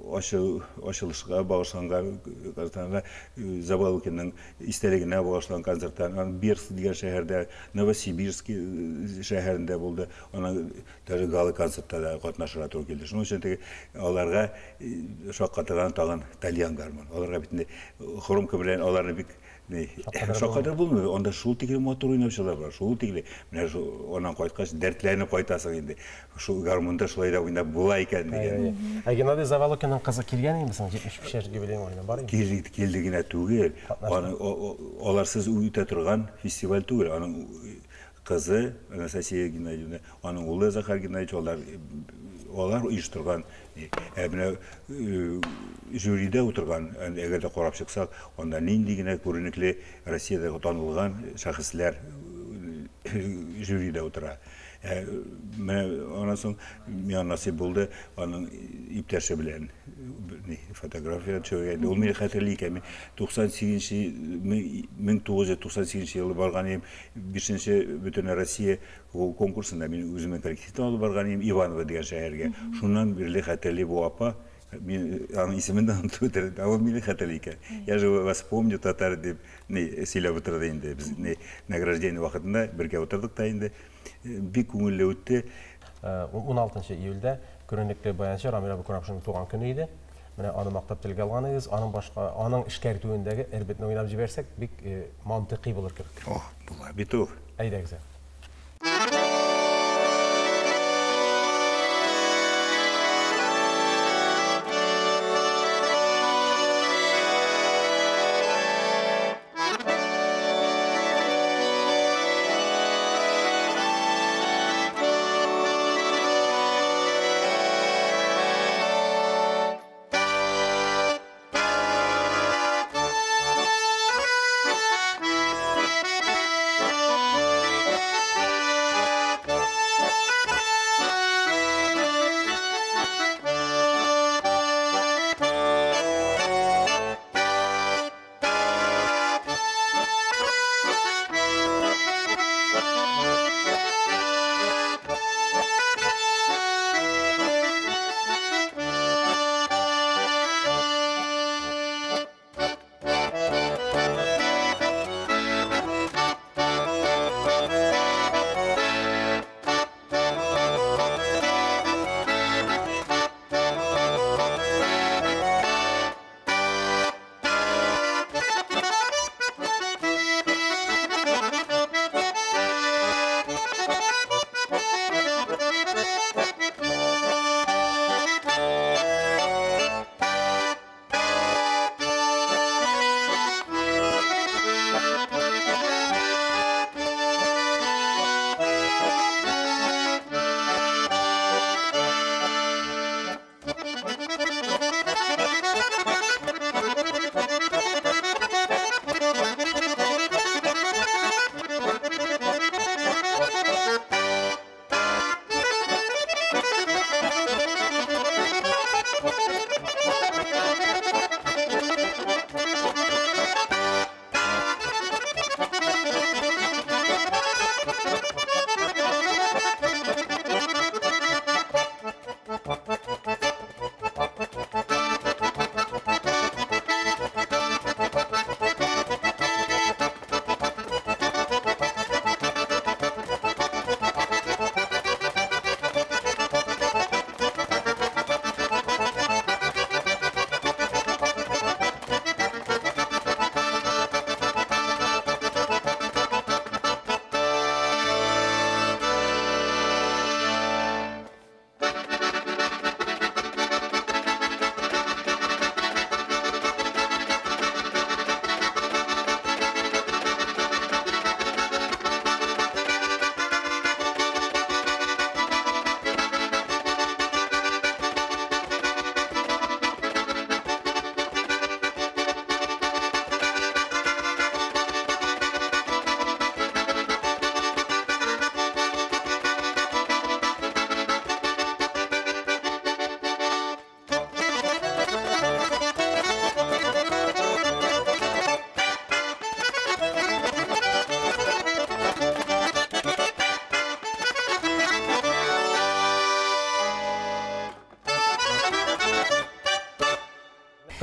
Ачылышка багышланган концертларда, Забалкинның истәлегенә багышланган концерттан, Берск дигән шәһәрдә, Новосибирск шәһәрендә булды. Аннан даже гала концертта да катнашырга туры килде. Шуның өчен теге аларга шаккатырган тагын тальян гармон. Аларга бит инде хромка белән аларны бик шаккатырып булмый. Анда шул тикле матур уйнаучылар бар, шул тикле. Менә аннан кайткач дәртләнеп кайтасың инде. Шул гармунда шулай да уйнап була икән дигән. Ә Геннадий Заволокинның кызы килгән идеме соң? 75 яшь юбилей уңаеннан бар иде. Килде генә түгел. Аларсыз үтә торган фестиваль түгел. Аның кызы Анастасия Геннадьевна, аның улы Захар Геннадьевич, алар оештырган. Ә менә жюрида утырган, әгәр дә карап чыксак, анда нинди генә күренекле Россиядә танылган шәхесләр жюрида утыра. Менә аннан соң миңа насыйп булды аның иптәше белән фотография төшерергә. Ул мине хәтерли икән. Мин 1998 елы барган идем, 5-нче Бөтенроссия конкурсында мин үземнең коллективта алып барган идем Иваново дигән шәһәргә. Шуннан бирле хәтерли бу апа. Мин аның исемен дә онытып бетердем. Ул мине хәтерли икән. Я же вас помню, татар дип сөйләп утырды инде. Без награждение вакытында бергә утырдык та инде. Бик күңелле үтте. 16 июльдә күренекле баянчы Рамил абый Курамшинның туган көне иде. Менә аны мактап телгә алганыгыз, аның башка, аның эшкәртүендәге Эрбетне уйнап җибәрсәк, бик мантыйкый булыр кебек. Ох, була бит ул. Әйдәгез.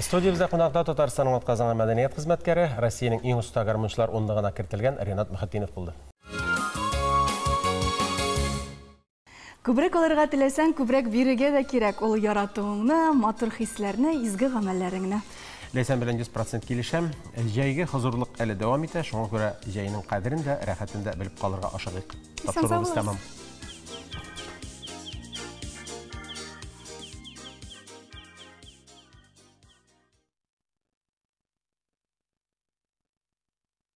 Студиябездә кунакта Татарстанның атказанган мәдәният хезмәткәре, Россиянең иң оста гармунчылар унлыгына кертелгән Ринат Мөхетдинов булды. Күбрәк алырга теләсәң, күбрәк бирергә дә кирәк. Ул яратуыңны, матур хисләрне, изге гамәлләреңне. Ләйсән белән 100% килешәм. Җәйге хозурлык әле дәвам итә, шуңа күрә җәйнең кадерен дә, рәхәтен дә белеп калырга ашыгыйк. Исән-сау Тапшыруыбыз булыгыз. тәмам.